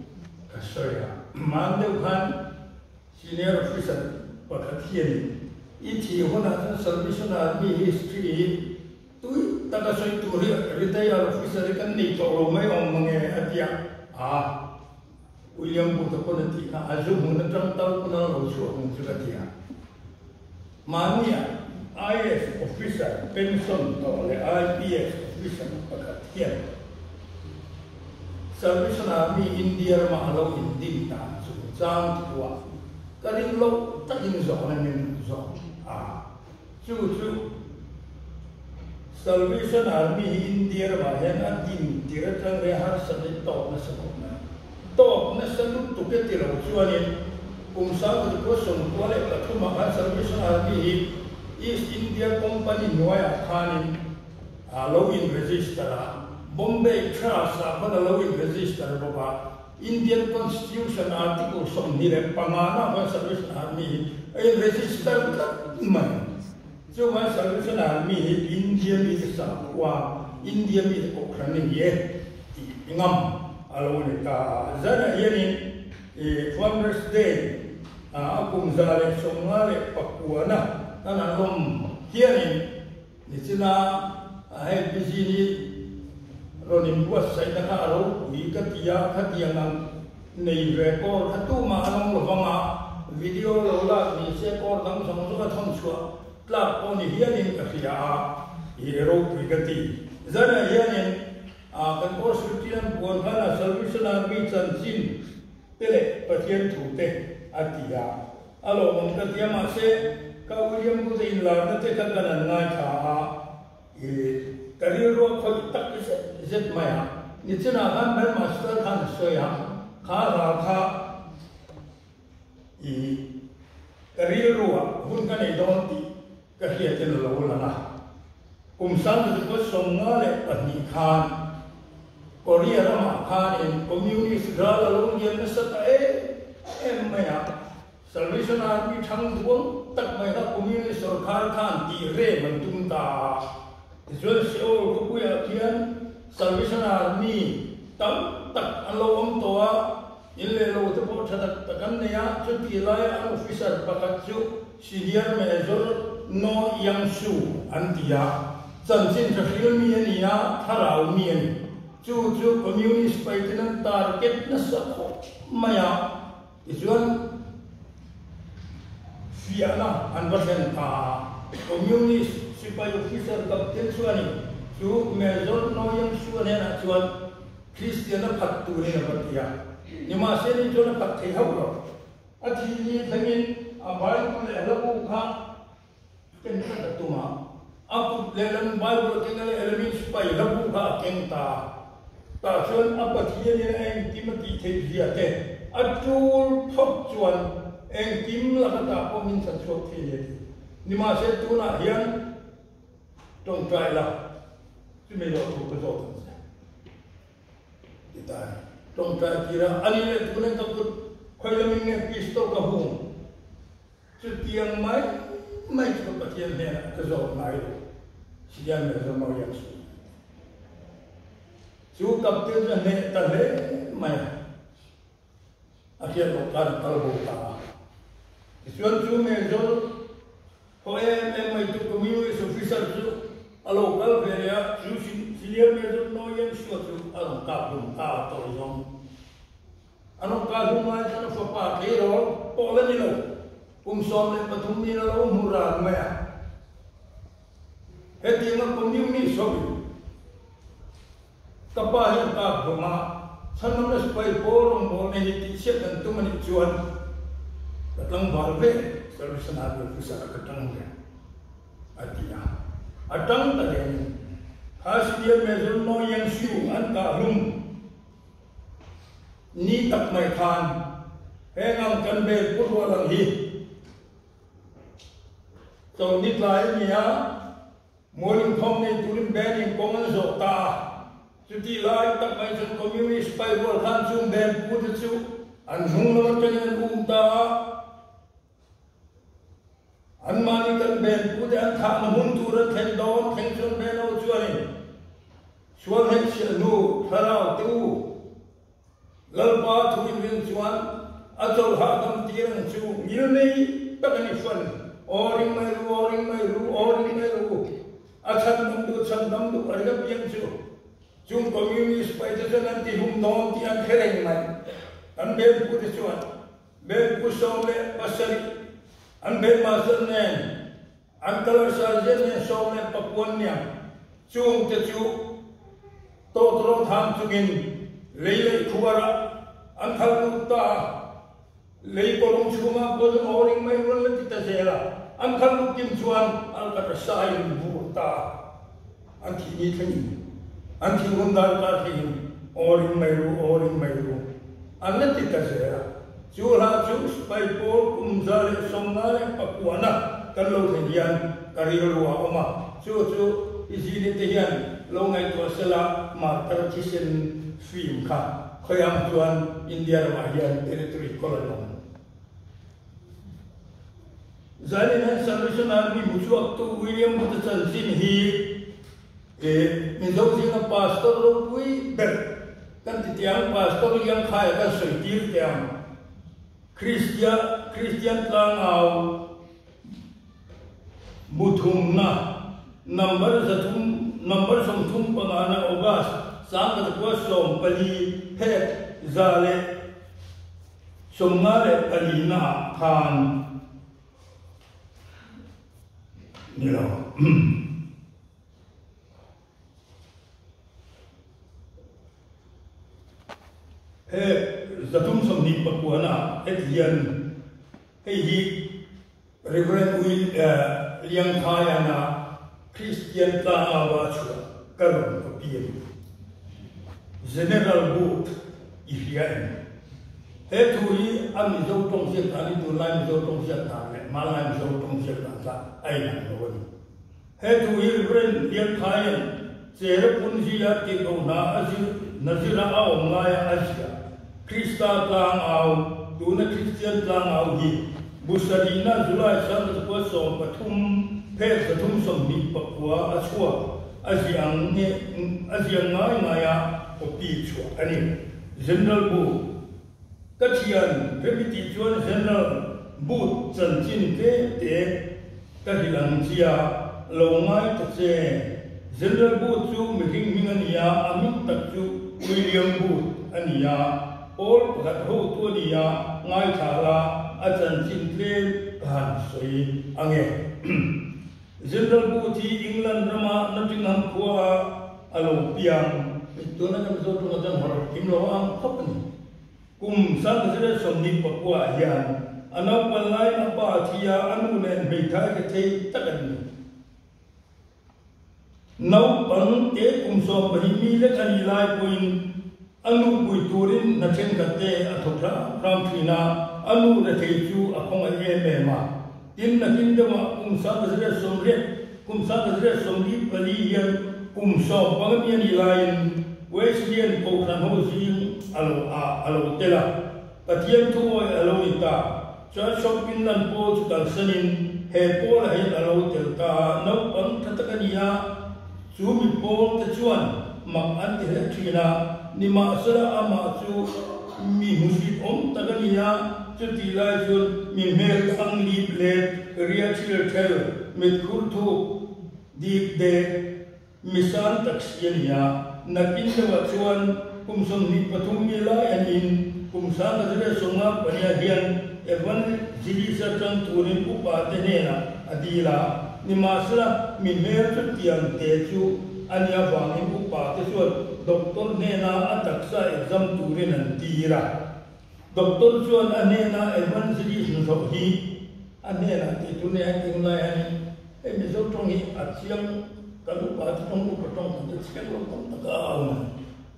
Speaker 5: ka sawi a. Hman deuh khan Senior Officer pakhat hianin i thih hunah chuan Salvation Army history hi tui taka sawi tur hi Retired Officer hi kan nei tawh lo mai awm mange a ti a, a William Booth-a pawn a tih kha a zu hmun atang tal pawn a lo chhuah hmun chu ka ti a. Mahnia IAS Officer pension tawh leh IPS Officer pakhat hian Salvation Army India rama a lo indim dan chungchang thuah ka ring loh takin zawhna min rawn zawk a. Chu chu Salvation Army hi India ramah hian a din tir atang reng harsatna tawk nasa khawp mai. Tawk nasa lutuk e ti lo chuanin kum 1993 ah khan Salvation Army hi East India Company hnuaiah khanin a lo in register a, Bombay Trust ah khawn a lo in register bawk a, Indian Constitution Article 25 na khawn Salvation Army hi a in register tlat mai. Chuvang Salvation Army hi India mite sakhua, India mite kohhran a ni e tih ngam a lo ni ta a. Zanah hianin Founders Day a kum 159 na an han lawm hianin, Nichina hei busy ni rawn inbuatsaihna kha a ropui ka ti a, khatiang ang nei ve kawr kha tumah an awm lovang a, video lo lak ni se kawr dang zawng zawng a thawn chhuah tlak pawh ni hianin ka hria a, i ropui ka ti. Zanah hianin kan Presbyterian buan khan a Salvation Army chanchin te leh Pathian thu te a ti a, a lawmawm ka ti a, mahse ka William Booth-a inlarna te kha kan an ngaithla a, i ka rilru a khawih tak zet zet mai a, nichinah khan Band Master khan a sawi a, kha hla kha i ka rilru ah hun ka nei dawn tih ka hriatin a lo lang a, kum 1952 khan Korea ramah khanin Communist ral a lo lian nasa ta em em mai a, Salvation Army thang duang tak mai kha Communist sorkar khan tih rem an tum ta a, tichuan Seoul khawpuiah khian Salvation Army tam tak an lo awm tawh a, in leh lo te pawh tha tak tak an nei a, chutih laia an officer pakhat chu Senior Major No Yang-soo an ti a, chanchin tha hril mi a ni a, thlarau mi a ni. Chu chu Communist Party-in an target nasa khawp mai a, tichuan fiahna an va thlen ta a. Communist sipai officer captain chuanin chu Major No Yang-soo hnenah chuan Kristian a phat turin a va ti a, nimahse ni chuan a phat thei hauh lo. A thi ni thlengin a Bible leh hla bu kha ken tlat a tum a, a kut lehlam Bible a keng a leh lehlam sipai hla bu kha a keng ta a. Tah chuan a Pathianin a engkim a tih theih zia te a tul phawt chuan engkim laka tah pawh min chhan chhuak thei a ni a ti. Nimahse tunah hian tawngtai la, chumi loh thu ka zawt ang che. Ti ta a ni. Tawngtai tir a, a ni leh tun in ka kut khawi lamin nge pistol ka hung? Chutiang mai mai chu ka Pathian hnenah ka zawt ngai lo. Sian leh zawm a riak suh. Chu kapte chu a hneh ta hle mai a. A hriat loh khan a kal bo ta a. Tichuan chu Major haw em em mai chu Communist officer chu a lo kal ve leh a, chu Senior Major No Yen Sua chu a rawn kap hlum ta a tawi zawng. A rawn kah hlum lai chuan a fapa tleirawl pawh la ni lo, kum 13 niin a lo hmu ran mai a. Hetianga Communist hovin Ka pa hian kap hlawm a, chhanawmna sipai pawl rawngbawlna hi tihchhiat an tum a nih chuan ka tlangval ve, Salvation Army officer ah ka tang ve, a ti a. A tang ta rengin kha Senior Major No Yang Siew an kah hlum ni tak mai khan heng ang kan bel pu rual ang hi. Chawlhni tlai a ni a, mual inkhawm nei turin band in kawng an zawh ta a. Chutih lai tak mai chuan Communist pai rual khan chung band pute chu an hnung lam atangin an um ta a. Anmahni kan band pute an thahna hmun tur an thlen dawn thleng chuan band ho chuanin sual hnehchhiah hnu thlarau te u Lalpa thu in ring chuan a chawlh hahdam tir ang chu ngil nei tak a ni fan. Aw ring mai ru, aw ring mai ru, aw ring mai ru. A chhandam duh chhandam duh a ring apiang chu chung Communist paite chuan an ti hlum dawn tih an hre reng mai. Kan Belpute chuan Belpu 17 an Belmaster nen An colour sergeant nen 19 niang chung te chu tawtrawt ham chungin lei leh khuarah an khalh lut ta a, lei kawlawng chhungah pawh chu aw ring mai rual la ti ta zel a, an khalh lut kim chuan alkatra saiin vur ta a, an thih ni thlengin, an thih hun darkar thlengin aw ring mai ru, aw ring mai ru an la ti ta zel a. Chu hla chu sipai pawl kum 159 na kan lo thlen hian ka rilru a awm a, chu chu i zini te hian lo ngaihtuah sela martar thisen film kha khawiang chuan India ramah hian territory colony awm. Zanin hian Salvation Army hmuchhuaktu William Booth-a chanchin hi Mizo zinga pastor ropui ber kan ti teh ang, Pastor Liangkhaia kan sawi tir teh ang. Christian Christian tlangau bu thumna number zathum number 35 na August 1914 phek 154 na ah khan ni lo. He 329 ah heti hian hei hi Reverend Will Liangkhaiana Christian tlangau a chhuah ka rawn copy a ni. General Booth i hria em? He thu hi a Mizo tawng ziak dan hi tunlai Mizo tawng ziak dan leh hmanlai Mizo tawng ziak dan kha a inang lo a ni. He thu hi Reverend Liangkhaian Cherrapunji-a tihloh hna a zir Nazira a awm laia a ziah Krista tlangau, tuna Kristian tlangau hi Busarina July 1913 phek 329 a chhuak a ziah ang nge a ziah ngai ngaia copy chhuah a ni. General Booth Ka thian remi tih chuan General Booth chanchin tlem te ka hrilh ang chia lo ngai ta che. General Booth chu mihring hming a ni a, a hming tak chu William Booth a ni a, pawl pakhat hotu a ni a, ngaithla la a chanchin tlem ka han sawi ang e. General Booth hi England rama Nottingham khua a lo piang. Tuna kan Mizo ṭawng atang har kim lo ang khawp a ni. Kum 1929 ah hian a naupan laiin a pa a thi a, a nu nen hmeithai hre thei tak an ni. Naupang te kum 12 mi lek a nih lai pawhin a nu pui turin hna thenkhat te a thawk hram hram thin a, a nu rethei chu a khawngaih em em a. Tin, nakin deuhah kum 1980, kum 1974 hian kum 15 mi a nih laiin Wesleyan Kohhran ho zing a lo a a lo tel a, Pathian thuawi a lo ni ta. Church of England pawl chu kalsanin he pawlah hian a lo tel ta a, naupang tha tak a ni a, chu mi pawl te chuan mak an ti hle thin a, nimahsela amah chu mi hmusit awm tak a ni a, chutih lai chuan mi hmel ang lip let, ria thil thel, mit khur thuk, dik dek, mi san tak si a ni a, nakin deuhah chuan kum 23 mi lai an in, kum 1954 hian Evangelist atang turin upa te hnenah a dil a, nimahsela mi hmel chu tiang te chu a nih avangin upa te chuan doctor hnena a taksa exam turin an tir a. Doctor chuan a hnena Evangelist hnathawh hi a hnenah tih tur nei a eng lai hianin hei Mizo tawng hi a chiang kan upa te tawng upa tawng kan te chiang lo tam tak a au mai.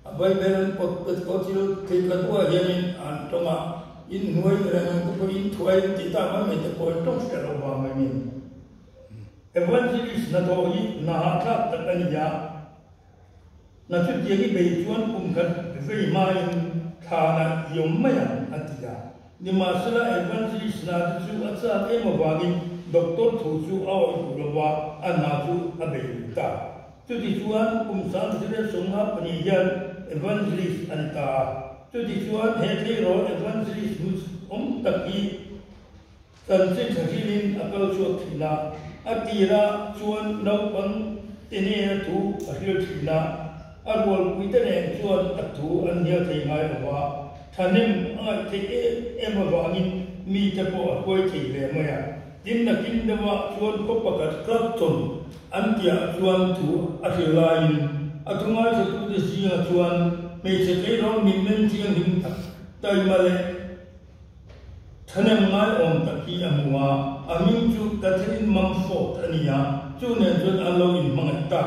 Speaker 5: A Bible an pawt pawt pawh thil thei khat uah hianin an tawng a, in hnuai reng ang te pawh in thuai an tih tak mai mai te pawh an tawng hriat loh vang mai min. Evangelist hnathawh hi hna hahthlak tak a ni a, hna chutiang i bei chuan kum khat vei hmain thlanah i awm mai ang, a ti a. Nimahsela Evangelist hna te chu a chak em avangin doctor thu chu a awih duh lo va, a hna chu a bei lui ta. Chutichuan kum 1972 hian Evangelist a ni ta a. Chutichuan he tleirawl Evangelist hmu awm tak hi chanchin tha hrilin a kal chhuak thin a. A tirah chuan naupang te hnena thu a hril thin a, a rualpuite nen chuan a thu an hnial thei ngai lo va, thahnem a ngaih theih em em avangin mite pawh a hruai thei hle mai a. Tin, nakin deuhah chuan khaw pakhat Clapton an tihah chuan thu a hril laiin a thu ngaithlatute zingah chuan hmeichhe tleirawl mitmeng thianghlim tak, taima leh thahnem ngaiawm tak hi a hmu a, a hming chu Catherine Mumford a ni a, chu nen chuan an lo inhmangaih ta,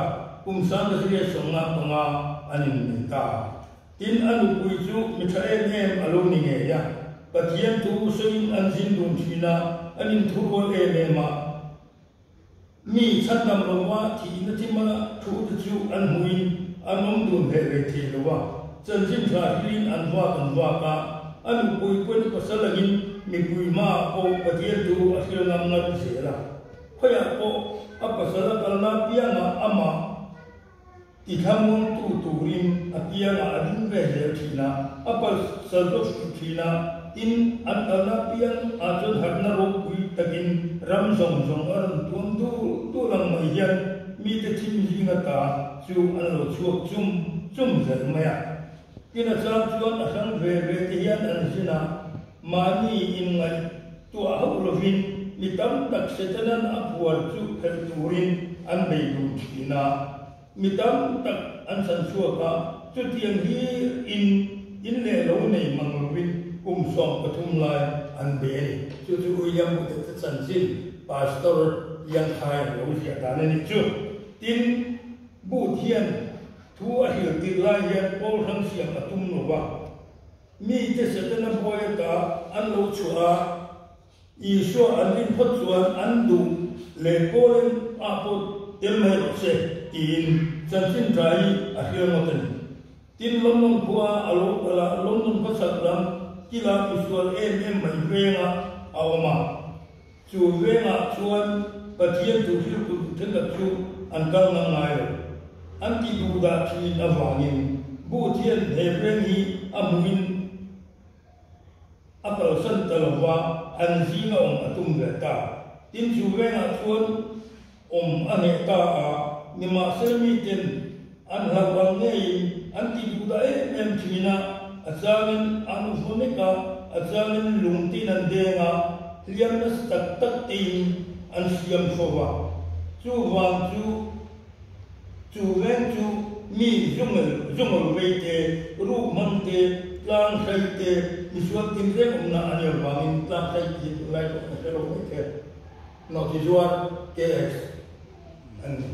Speaker 5: kum 1955 an innei ta. Tin, a nupui chu mi tha em em a lo ni ngei a, Pathian thu sawiin an zin dun thin a, an inthurual em em a. Mi chhandam lova thihna thima thu te chu an hmuin an awm dun hleh ve thei lo a, chanchin tha hrilin an vak an vak a, a nupui pawhin a pasal angin mipui hmaah pawh Pathian thu a hril ngam ngat zel a. Khawiah pawh a pasal a kalna apiangah amah Ti thlamuangtu turin a piangah a ding ve zel thin a, a pasal chu a hrut thin a, tin, an kalna piang ah chuan harhna ropui takin ram zawng zawng a rawn tuam dul dul ang mai hian mite thim zinga ta chu an lo chhuak chum chum zel mai a. Tin, a chang chuan a hrang ve ve te hian an zin a, mahni inngaihtuah hauh lovin mi tam tak Setanan a phuar chu phelh turin an bei dun thin a. Mi tam tak an chhan chhuak a, chutiang hi in in leh lo nei mang lovin kum 13 lai an bei a ni. Chu chu William Booth-a chanchin Pastor Liangkhai a lo ziah dan a nih chu. Tin, Booth hian thu a hril tirh lai hian pawl hrang siam a tum lo va, mite Setana buai ata an lo chhuah a, Isua an rin phawt chuan an duh leh pawlin ah pawh tel mai rawh se tiin chanchin tha hi a hrial ngawt a ni. Tin, London khua a lo kal a, London khawchhak lam kila misual em em mai vengah a awm a. Chu vengah chuan Pathian thu hriltu duh thenkhat chu an kal ngam ngai lo. An tih duh dah thin avangin Booth hian he veng hi a hmuhin, A kalsan ta lo va, an zinga awm a tum ve ta. Tin, chu vengah chuan awm a hneh ta a, nimahsela miten an hlauh ang ngeiin an tih duh dah em em thin a, a changin an u nek a, a changin lung tin an deng a, hliam nasa tak tak tein an siam fo va. Chuvang chu Chu veng chu mi zungel zungawl vei te, ruk hmang te, tlang hlai te, misual tin reng awmna a nih avangin tlang hlai tih hi tunlai pawh kan hre lo mai thei. Nawhti zuar KX an ni,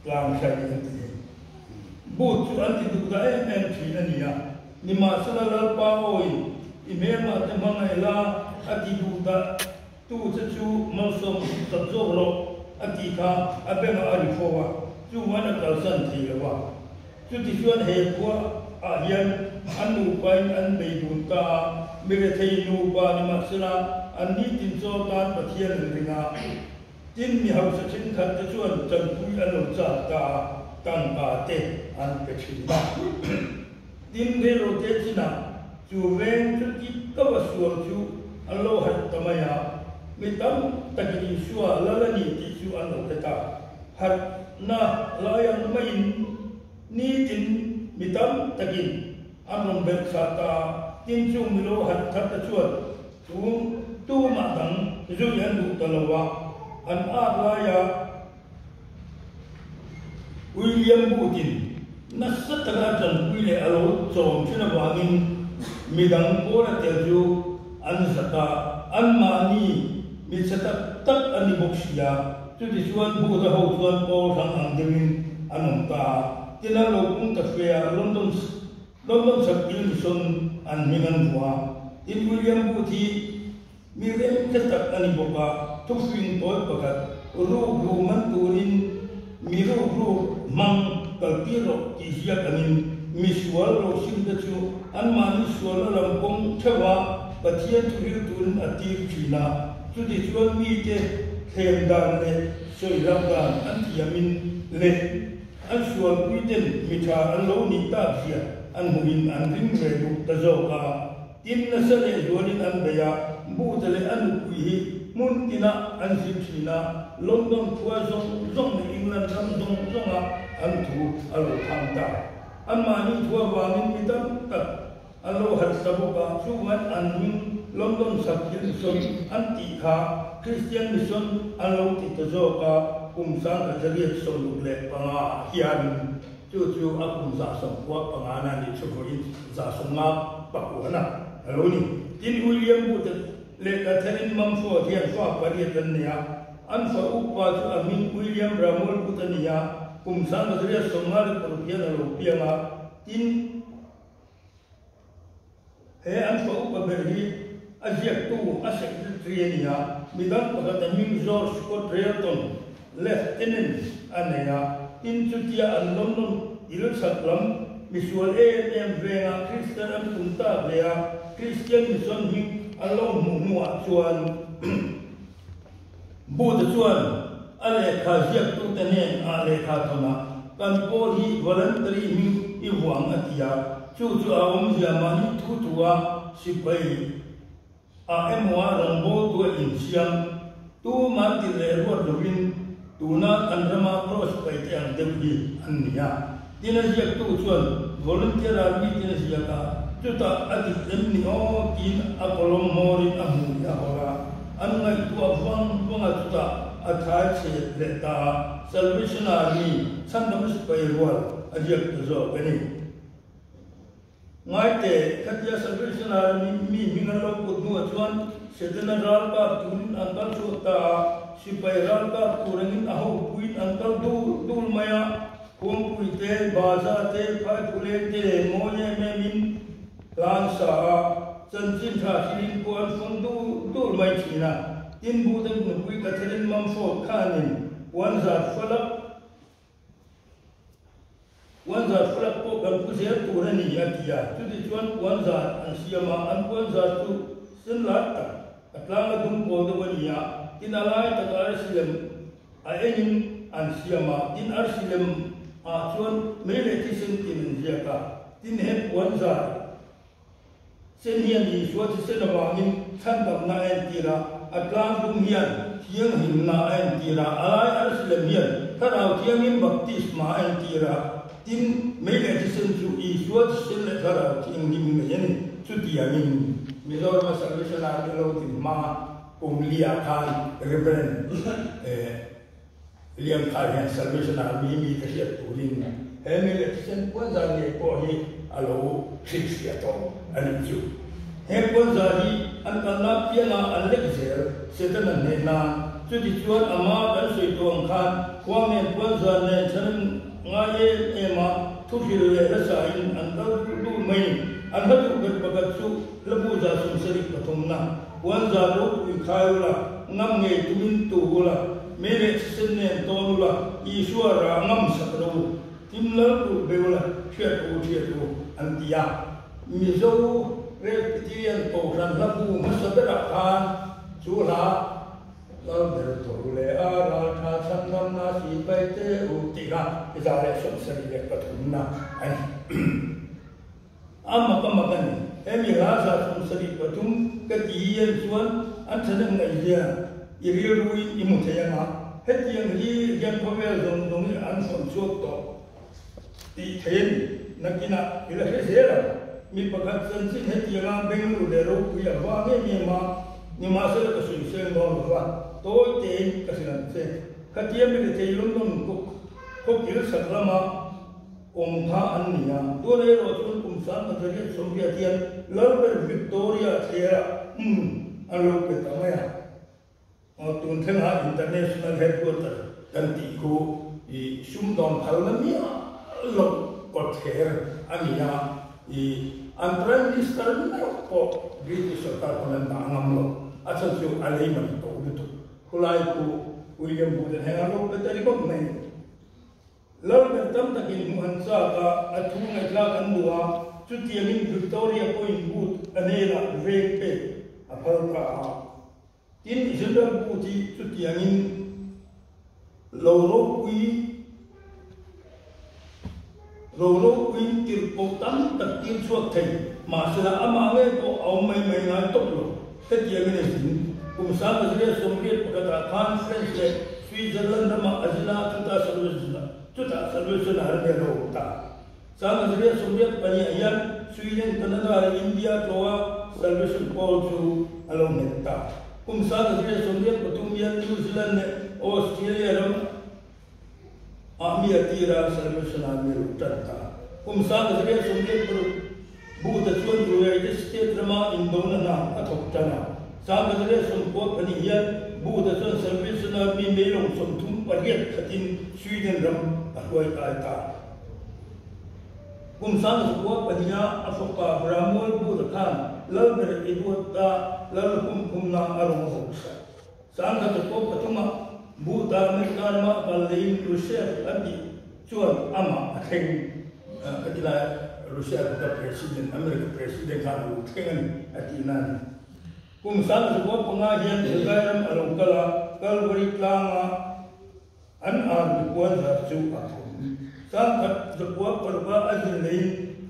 Speaker 5: tlang hlai an ti hi. Boot chu an ti duh dah em em thin a ni a, nimahsela Lalpa awi i hmelmah te hmangaih la a ti duh dah Tu che chu malsawm tak zawk rawh a tih kha a bengah a ri fo a, chuvan a kalsan thei lo a. Chutichuan he khua ah hian an nupain an bei dun ta a, mi rethei nupa nimahsela an nitin chaw tan Pathian an ring a. Tin, mi hausa thenkhat te chuan tanpui an lo chak ta a, tangka te an pe thin a. Tin, reilote chinah chu veng chu ti tauh a sual chu an lo harh ta mai a, mi tam takin Isua lal a ni tih chu an lo hre ta. Harhna lai ang maiin nitin mi tam takin an rawn belh chah ta a, tin chung mi lo harh thar te chuan tu tumah dang zui an duh ta lo a, an at laia William Booth-in nasa taka a tanpui leh a lo chawm thin avangin midang pawl a tel chu an zak a, anmahni mi chhe tak tak an ni bawk si a. Chutichuan Booth-a ho chuan pawl hrang ang deuhin an awm ta a, tin an lo pung ta fe a, London London chhakpil mission an hming an vuah a. Tin William Booth hi Mi remte tak a ni bawk a, thufing tawi pakhat Rukru man turin mi rukru hmang kaltir rawh tih ziak angin misual lo simte chu anmahni sualna lam kawng theuha Pathian thu hil turin a tir thin a. Chutichuan mite thlem dan leh sawi hlauh dan an thiamin leh an sualpuiten mi tha an lo nih tak zia an hmuhin an ring ve duh ta zawk a. Tin, nasa leh zualin an bei a, Bute leh a nupui hi hmun tinah an zin thin a, London khua zawng zawng leh England ram zawng zawnga an thu a lo thang ta. Anmahni thu avangin mi tam tak an lo harh ta bawk a, chuvangin an hming London Sakhi Mission an tih kha Christian Mission an lo ti ta zawk a, kum 1965 hian. Chu chu a kum 95 na nih chu vawiin 59 na a lo ni. Tin, William Booth leh Catherine Mumford hian fa pariat an nei a. An fa upa chu a hming William Bramwell Booth a ni a, kum 1956 hian a lo piang a. Tin, he an fa upa ber hi a ziaktu, a secretary a ni a, midang pakhat a hming George Scott Railton, Lieutenant a nei a, tin chutia an London ilchhat lam misual em em vengah Kristian an pun tak leh a, Kristian mission hming an lo hmuh hnuah chuan Booth-a chuan a lehkha ziaktute hnen ah lehkha thawn a, Kan pawl hi voluntary hming i vuang a ti a, chu chu a awmzia mahni thu thu a sipai a emaw a rawngbawltu a insiam tuman ti leh ruat lovin tuna kan rama cross pai te ang deuh hi an ni a. Tin a ziaktu chuan volunteer army tin a ziak a, chutah a dik em ni aw tiin a kawlawm hmawrin a hmu hi a hawr a, an ngaihtuah vang vang a chutah a thai chhe leh ta a, Salvation Army chhandam sipai rual a ziak ta zawk a ni. Ngaite, khatia Salvation Army mi hming an lo put hnuah chuan Setana ralkap turin an kal chhuak ta a, sipai ralkap tur angin a hopuiin an kal dul dul mai a, Khuangpui te, Baza te, Phaiphuleng te leh mawi em em in hlan sa a, chanchin tha thilin pawh an fawng dul dul mai thin a. Tin, Bute nupui Catherine Mumford khanin puan zat falak Puan zat falak pawh kan pu zel tur a ni a ti a. Chutichuan puan zat an siam a, an puan zat chu sen lar tak, a tlang a dum pawl deuh a ni a, tin a lai tak arsi lem A engin an siam a, tin arsi lem ah chuan mei leh thisen tin an ziak a, tin he puan zar sen hian Isua thisen avangin chhandamna a entir a, a tlang dum hian thianghlimna a entir a, a lai arsi lem hian Thlarau Thiangin baptisma a entir a, tin mei leh thisen chu Isua thisen leh Thlarau Thianghlim ngei a ni. Chutiangin Mizorama Salvation Army lo tin hma Kum li ah khan Reverend Liam Khai hian Salvation Army mi ka hriat turin he mi leh thisen puanzar ngei pawh hi a lo hrilhfiah tawh a nih chu. He puanzar hi an kalna pianga an lek zel Setana hneh nan. Chutichuan ama kan sawi tawh ang khan khua nen puanzar nen chhan ngai em em a thuhril leh hlasain an kal duh duh mai ni. An hla duh ber pakhat chu Hlabu 73na. Puanzar ropui khai ula, ngam ngei tumin tu ula, mei leh thisen nen tawn ula, Isua rah ngam sak ro u, tin lal kulh be ula, hriat u hriat u, an ti a. Mizo Presbyterian Kohhran hlabu hmasa berah khan chu hla Lal ber tho leh a ral tha chhandamna sipai te u tih kha 173na a ni. A mak a mak a ni. Hemi hla 73 ka ti hian chuan an thahnem ngaihzia i rilruin i hmu thei ang a, hetiang hi hian khawvel zawng zawng hi an sawn chhuak tawh tih thei a ni. Nakinah i la hre zel ang. Mi pakhat chanchin hetianga Bengaluru leh ropui a vang em em a, nimahsela ka sawi seng dawn lo va, tawi tein ka hrilh ang che. Khatia mi rethei London khawkil sak lama Awm kha an ni a, tun erawh chuan kum 1880 hian Lalber Victoria thlerah hmun an lo pe ta mai a. Tun thlengah International Headquarter kan tih khu i sumdawn phalna miah loh kawtthler a ni a, i an Prime Minister meuh pawh British sorkar pawn an dah ngam lo, a chhan chu a lei man to lutuk. Khulai khu. William Booth-a heng a lo pe ta ringawt mai. Lalber tam takin hmuh an chak a, a thu ngaihthlak an duh a, chutiangin Victoria pawhin Booth a hnenah veng pek a phal ta a. Tin, General Booth hi chutiangin lo ropui lo ropuiin tirh pawh tam tak tir chhuak thei, mahsela amah ngei pawh a awm mai mai ngai tawp lo. Hetiangin a zin. Kum 1881 pakhatah khan French leh Switzerland ramah a zin a, chutah chutah Salvation Army a lo awm ta. 1882 ah hian Sweden, Canada leh India tlawha Salvation Pawl chu a lo nghet ta. Kum 1993 hian New Zealand leh Australia ram ah mi a tir a, Salvation Army a lo tan ta. Kum 1996 Buddha chuan United States rama indona hna a thawk tan a. 1992 hian Buddha chuan Salvation Army meilawng 38 khatin Sweden ram a hruai kai ta. Kum 2002 a fapa Ramuel Buddha khan Lalber i duat a, Lal hum khumna a rawn vawk sak. 1903 ah Buddha America rama a kal leiin Rusev an tih chuan amah a thleng. Ka ti lai Russia kha President, America President khan a lo thleng a ni a tihna a ni. Kum 1905 hian Helgai ram a lo kal a, Calvary tlanga An army puanzar chu a thawm. 1906 a a zin leiin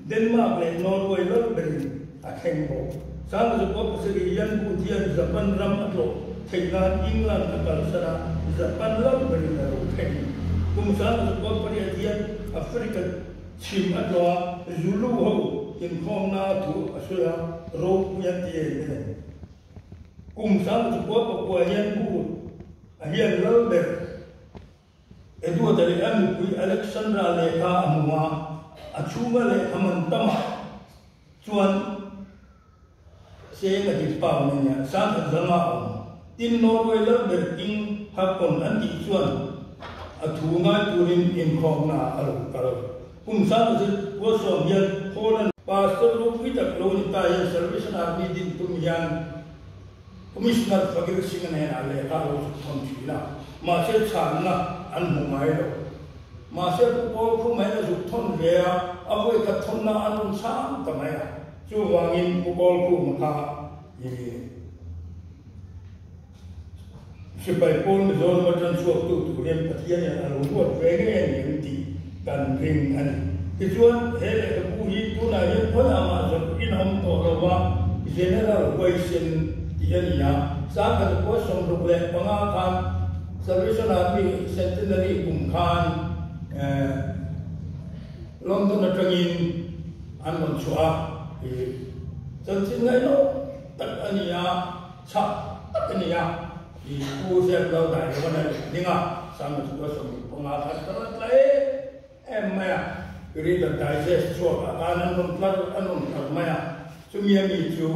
Speaker 5: Denmark leh Norway lal berin a thleng bawk. 1907 hian Booth hian Japan ram a tlawh theih nan England a kalsan a, Japan lal berin a lo thleng. Kum 1908 hian Africa chhim a tlawh a, Zulu ho inkhawmna a thu a sawi a, ropui an ti em em. Kum 1909 hian Booth A hian lal ber Edward-a leh a nupui Alexandra lehkha a hmu a, a chhunga lehkha man tamah chuan cheng a dik pau na nia, 10,500 a awm. Tin, Norway lal ber King Haakon an tih chuan a thu ngai turin inkhawmna a lo kal. Kum 1910 hian Holland Pastor ropui tak lo ni ta hian Salvation Army din tum hian Commissioner Fakir Singh-a hnenah lehkha a lo chhuk thawn thin a, mahse chhanna an hmu ngai lo. Mahse Pu Paul Khum hian a zuk thawn ve a, a vawi khat thawnna an rawn chhang ta mai a. Chuvangin Pu Paul Khum-a kha i sipai pawl Mizoram atang chhuaktu tur hian Pathian hian a lo ruat ve ngei a ni em tih kan ring a ni. Tichuan he lehkhabu hi tunah hian khawiah mah zawrh in a awm tawh lo va, General Huaisen tih a ni a, 1965 khan Salvation Army Centenary kum khan London atangin an rawn chhuah a, chanchin ngaihloh tak a ni a, chhah tak a ni a, i Pu Zep lo dai lo a ding a, 1965 khan ka la tla em. Em mai a, Reader Digest chhuak ah khan an rawn tlar an rawn tlar mai a, chumi a mi chu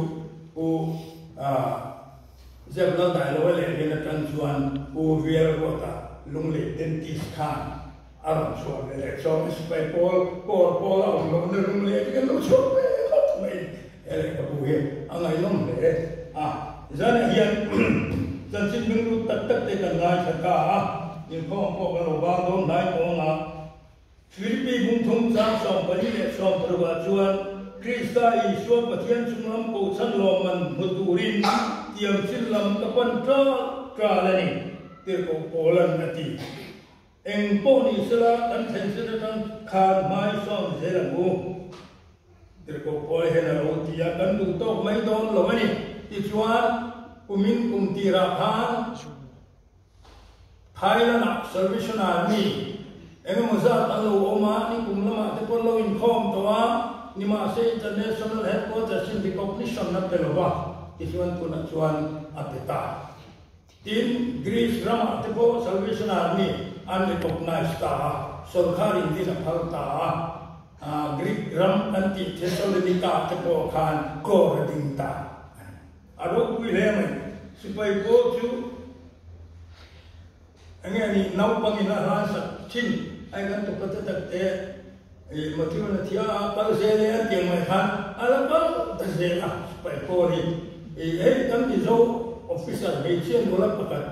Speaker 5: Pu Zep Laldailoa leh Lena tan chuan Pu Vial Ruata Lunglei Dentist khan a rawn chhuah ve leh chuan sipai pawl kawr pawl a awm lohna Lunglei te kan lo chhuak ve khawp mai he lehkhabu hi a ngaihnawm hle a. Zanah hian chanchin benglut tak tak te kan ngaithla ta a, inkhawm pawh kan lo vang dawn hnai tawng a. Philippi bungthum chang 14 leh 16 ah chuan Krista Isua Pathian chunglam kohchhan lawmman hmu turin tiam thil lam ka pan ṭal ṭal a ni, tirhkoh Paulan a ti. Eng pawh ni sela kan thlen chin atang khan hmai sawn zel ang u. Tirhkoh Paul hian a lo ti a, kan duh tawk mai dawn lo a ni. Tichuan, kumin kum tirah khan Thailand-ah Salvation Army eng emaw zat an lo awm a, ni kum lamah te pawh an lo inkhawm tawh a, nimahse International Headquarters in recognition a pe lo va, tichuan tunah chuan a pe ta. Tin, Greece ramah te pawh Salvation Army an recognize ta a, sorkar in din a phal ta a, Greek ram an tih Thessalonica te pawh khan kawr a ding ta a ni. A ropui hle mai. Sipai pawl chu enge a nih naupangin a hlan sak thin ai kan tupa te tak te i Matthew na thia a kal zel e an tih ang mai khan a la kal ta zel a sipai pawl hi. I hei kan Mizo officer hmeichhia nula pakhat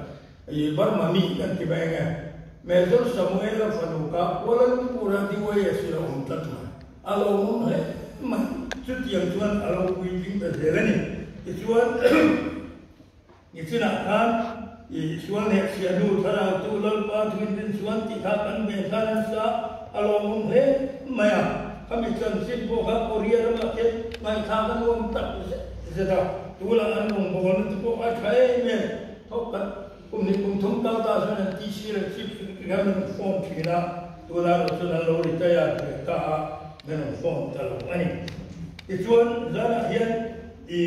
Speaker 5: I Burma mi kan ti mai ange. Major Samuel-a fanu kha Kuala Lumpur-a DYS-in a awm tlat mai. A lo awm hle mai. Chutiang chuan a lo puitling ta zel a ni. Tichuan, nichinah khan i sual leh chhiahnu thlarau chu Lalpa thuin rin chuan tih kha kan ve khan an sa a lo awm hle mai a. Khami chanchin pawh kha Korea ramah khian ngaihthlak a nuam tak zet zet a. Tunah an rawngbawlna te pawh a tha em em. Thawk khat kum hnih kum thum kal ta chuan an TC leh Chief Secretary khan an rawn phone thin a, tunah erawh chuan an lo retire ve ta a, an rawn phone ta lo a ni. Tichuan zanah hian i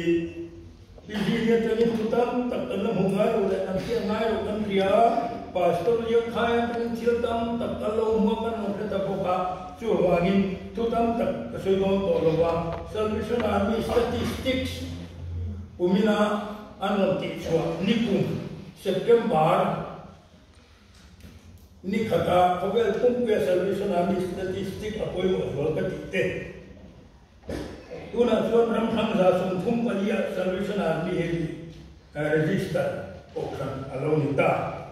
Speaker 5: PG hi atangin thu tam tak kan la hmu ngai lo leh kan hriat ngai lo kan hria a, Pastor Liangkhai atangin thil tam tak kan lo hmu a kan rawn hre ta bawk a, chuvangin thu tam tak ka sawi dawn tawh lo va, Salvation Army Statistics kumina An rawn tihchhuah nikum September ni khata khawvel pumpuia Salvation Army statistic a pawimawh zual ka tih te. Tunah chuan ram hrang 34 ah Salvation Army hi register kohhran a lo ni ta.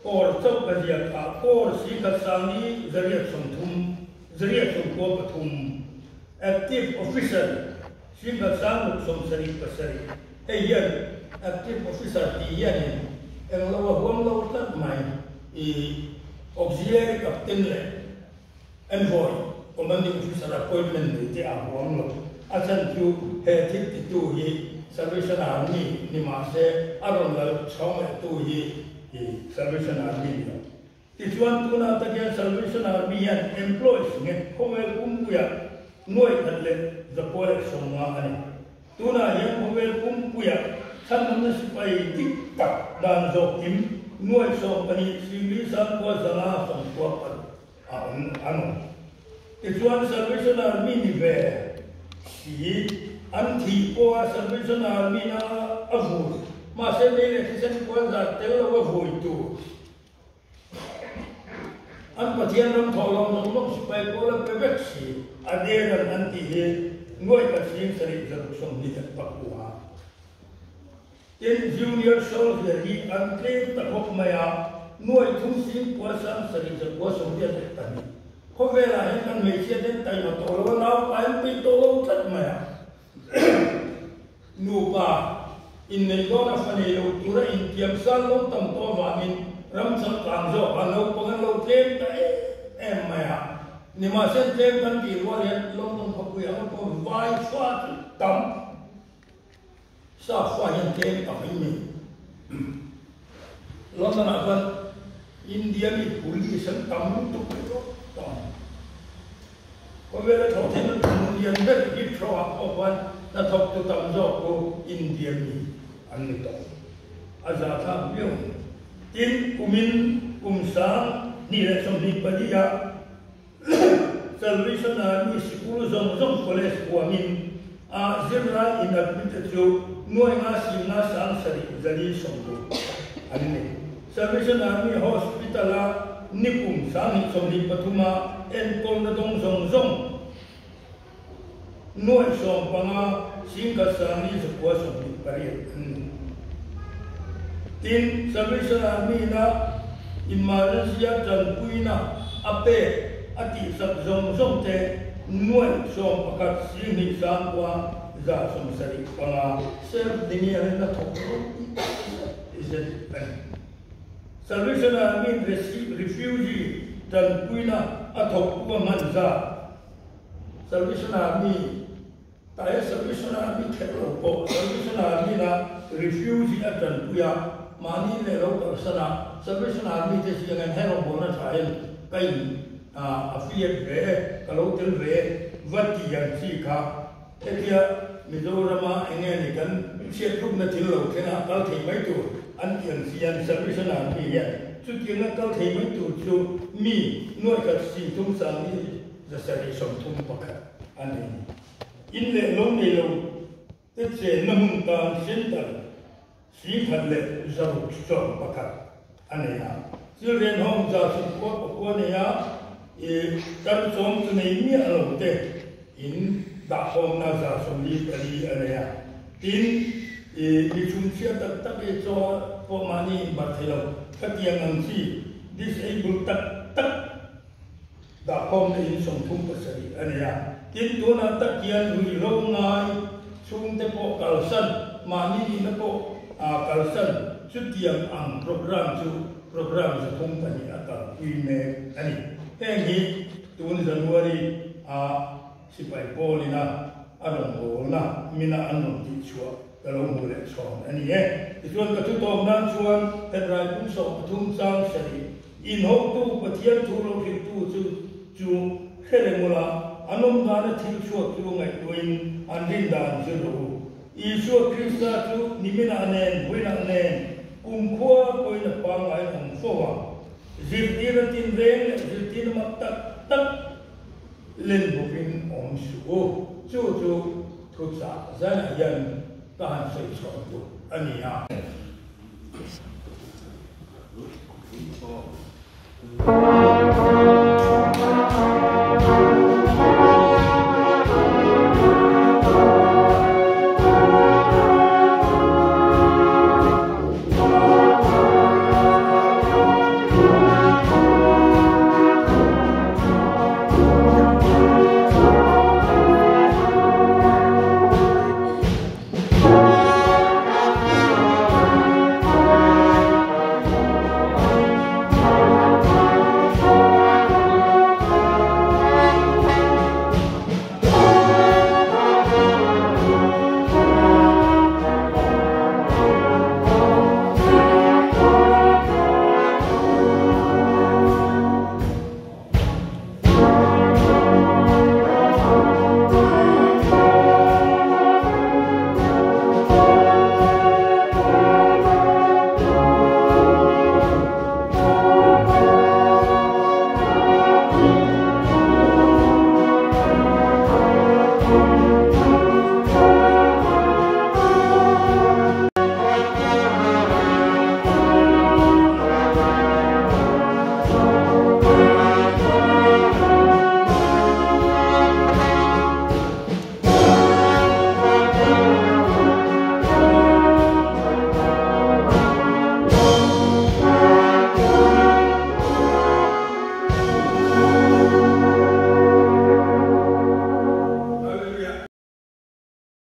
Speaker 5: Kawr chauh ka ziak a, kawr si khat sang hi 830, 893, Active Officer si khat sang ruk 77. Hei hian Active Officer tih hianin englo a huam lo tlat mai i Auxiliary Captain leh Envoy, Commanding Officer appointment nei te a huam lo. A chhan chu he thil titu hi Salvation Army ni mahse a rawn lal chhawng leh tu hi i Salvation Army ni lo. Tichuan tunah tak hian Salvation Army hian employees nge khawvel pumpuiah 1150 a ni. Tunah hian khawvel pumpuiah chhanhawmna sipai dik tak dan zawk kim 14 594 a awm an awm. Tichuan Salvation Army ni ve si an thih pawha Salvation Army na a vui, mahse lei leh thisen kual zat tel lo a vui tur. An Pathian ram thawhlawm zawng zawng sipai pawl a pe vek si. A deran an tih hi 1629. Tin, Junior Soldier hi an tlem ta khawp mai a, 37,982. Khawvelah hian kan hmeichhia ten taima tawh lo a, naupa an peih tawh lo tlat mai a. Nupa inneih dawn a fa nei lo tura intiam san lo tam tawh avangin ram changkang zawk a naupang an lo tlem ta em em mai a. Nimahse tlem kan tih rual hian London khawpui ang pawh vai fa chu tam. Sap fa hian tlem tak in ni. London ah chuan India mi police an tam lutuk mai tawh tawh ang. Khawvel a thawh theihna tum lian ber Heathrow ah pawh khuan hnathawk tu tam zawk chu India mi an ni tawh. A zahthlak viau ang. Tin, kumin kum 2024 ah Salvation Army sikul zawng zawng college huamin a zirlai in admit chu 557,060 an ni. Salvation Army Hospital-a nikum 2023 a enkawlna dawng zawng zawng 159,928 an ni. Tin, Salvation Army-na emergency-a tanpuina a pek a tihsak zawng zawng te 11,29175 self-denial-in a thawk ropui tak zet zet a ni. Salvation Army-in refugee tanpuina a thawktu a hman zat Salvation Army, Taia Salvation Army kher lo pawh Salvation Army na refugee a tanpui a, mahni leh lo kalsan a, Salvation Army te si angin he rawngbawlna tha hian ka in affiliate ve e, ka lo tel ve e va ti ang chi kha hetia Mizorama eng nge ni kan chhiathlukna thil lo thleng a kal thei mai tur an ti ang si an Salvation Army hian chutianga kal thei mai tur chu mi 1330 731 a ni. In leh lo nei lo te chenna hmun tan center 1161 a nei a. Children Home 69 nei a, i tar chawm chu nei miah lo te in dahkhawmna 44 a nei a. Tin. I mi chhungchhia tak tak i chaw pawh mahni inbat thei lo. Khatiang ang chi disable tak tak dahkhawmna in 37 a nei a. Tin, tunah tak hian ruihhlo ngai chhungte pawh kalsan, mahni nihna pawh kalsan chutiang ang program chu program 32 a kalpui mek a ni. Heng hi tun January a Sipai pawlina a rawn bawlna mina an rawn tihchhuah ka lo hmu leh chhawn a ni e. Tichuan ka thutawm nan chuan Hebrai pum 13 chang sarih inhotu Pathian thu lo hrilhtu chu chu hre reng ula, an awm dana thil chhuak chu ngaihtuahin an rin dan zir rawh u. Isua Krista chu niminah nen vawiinah nen kumkhua pawhin a pangngai awm fo a, zirtirna tinreng leh zirtirna mak tak tak Len bawkin awm suh u. Chu chu thuchah zanah hian ka han sawi chhuak duh a ni a.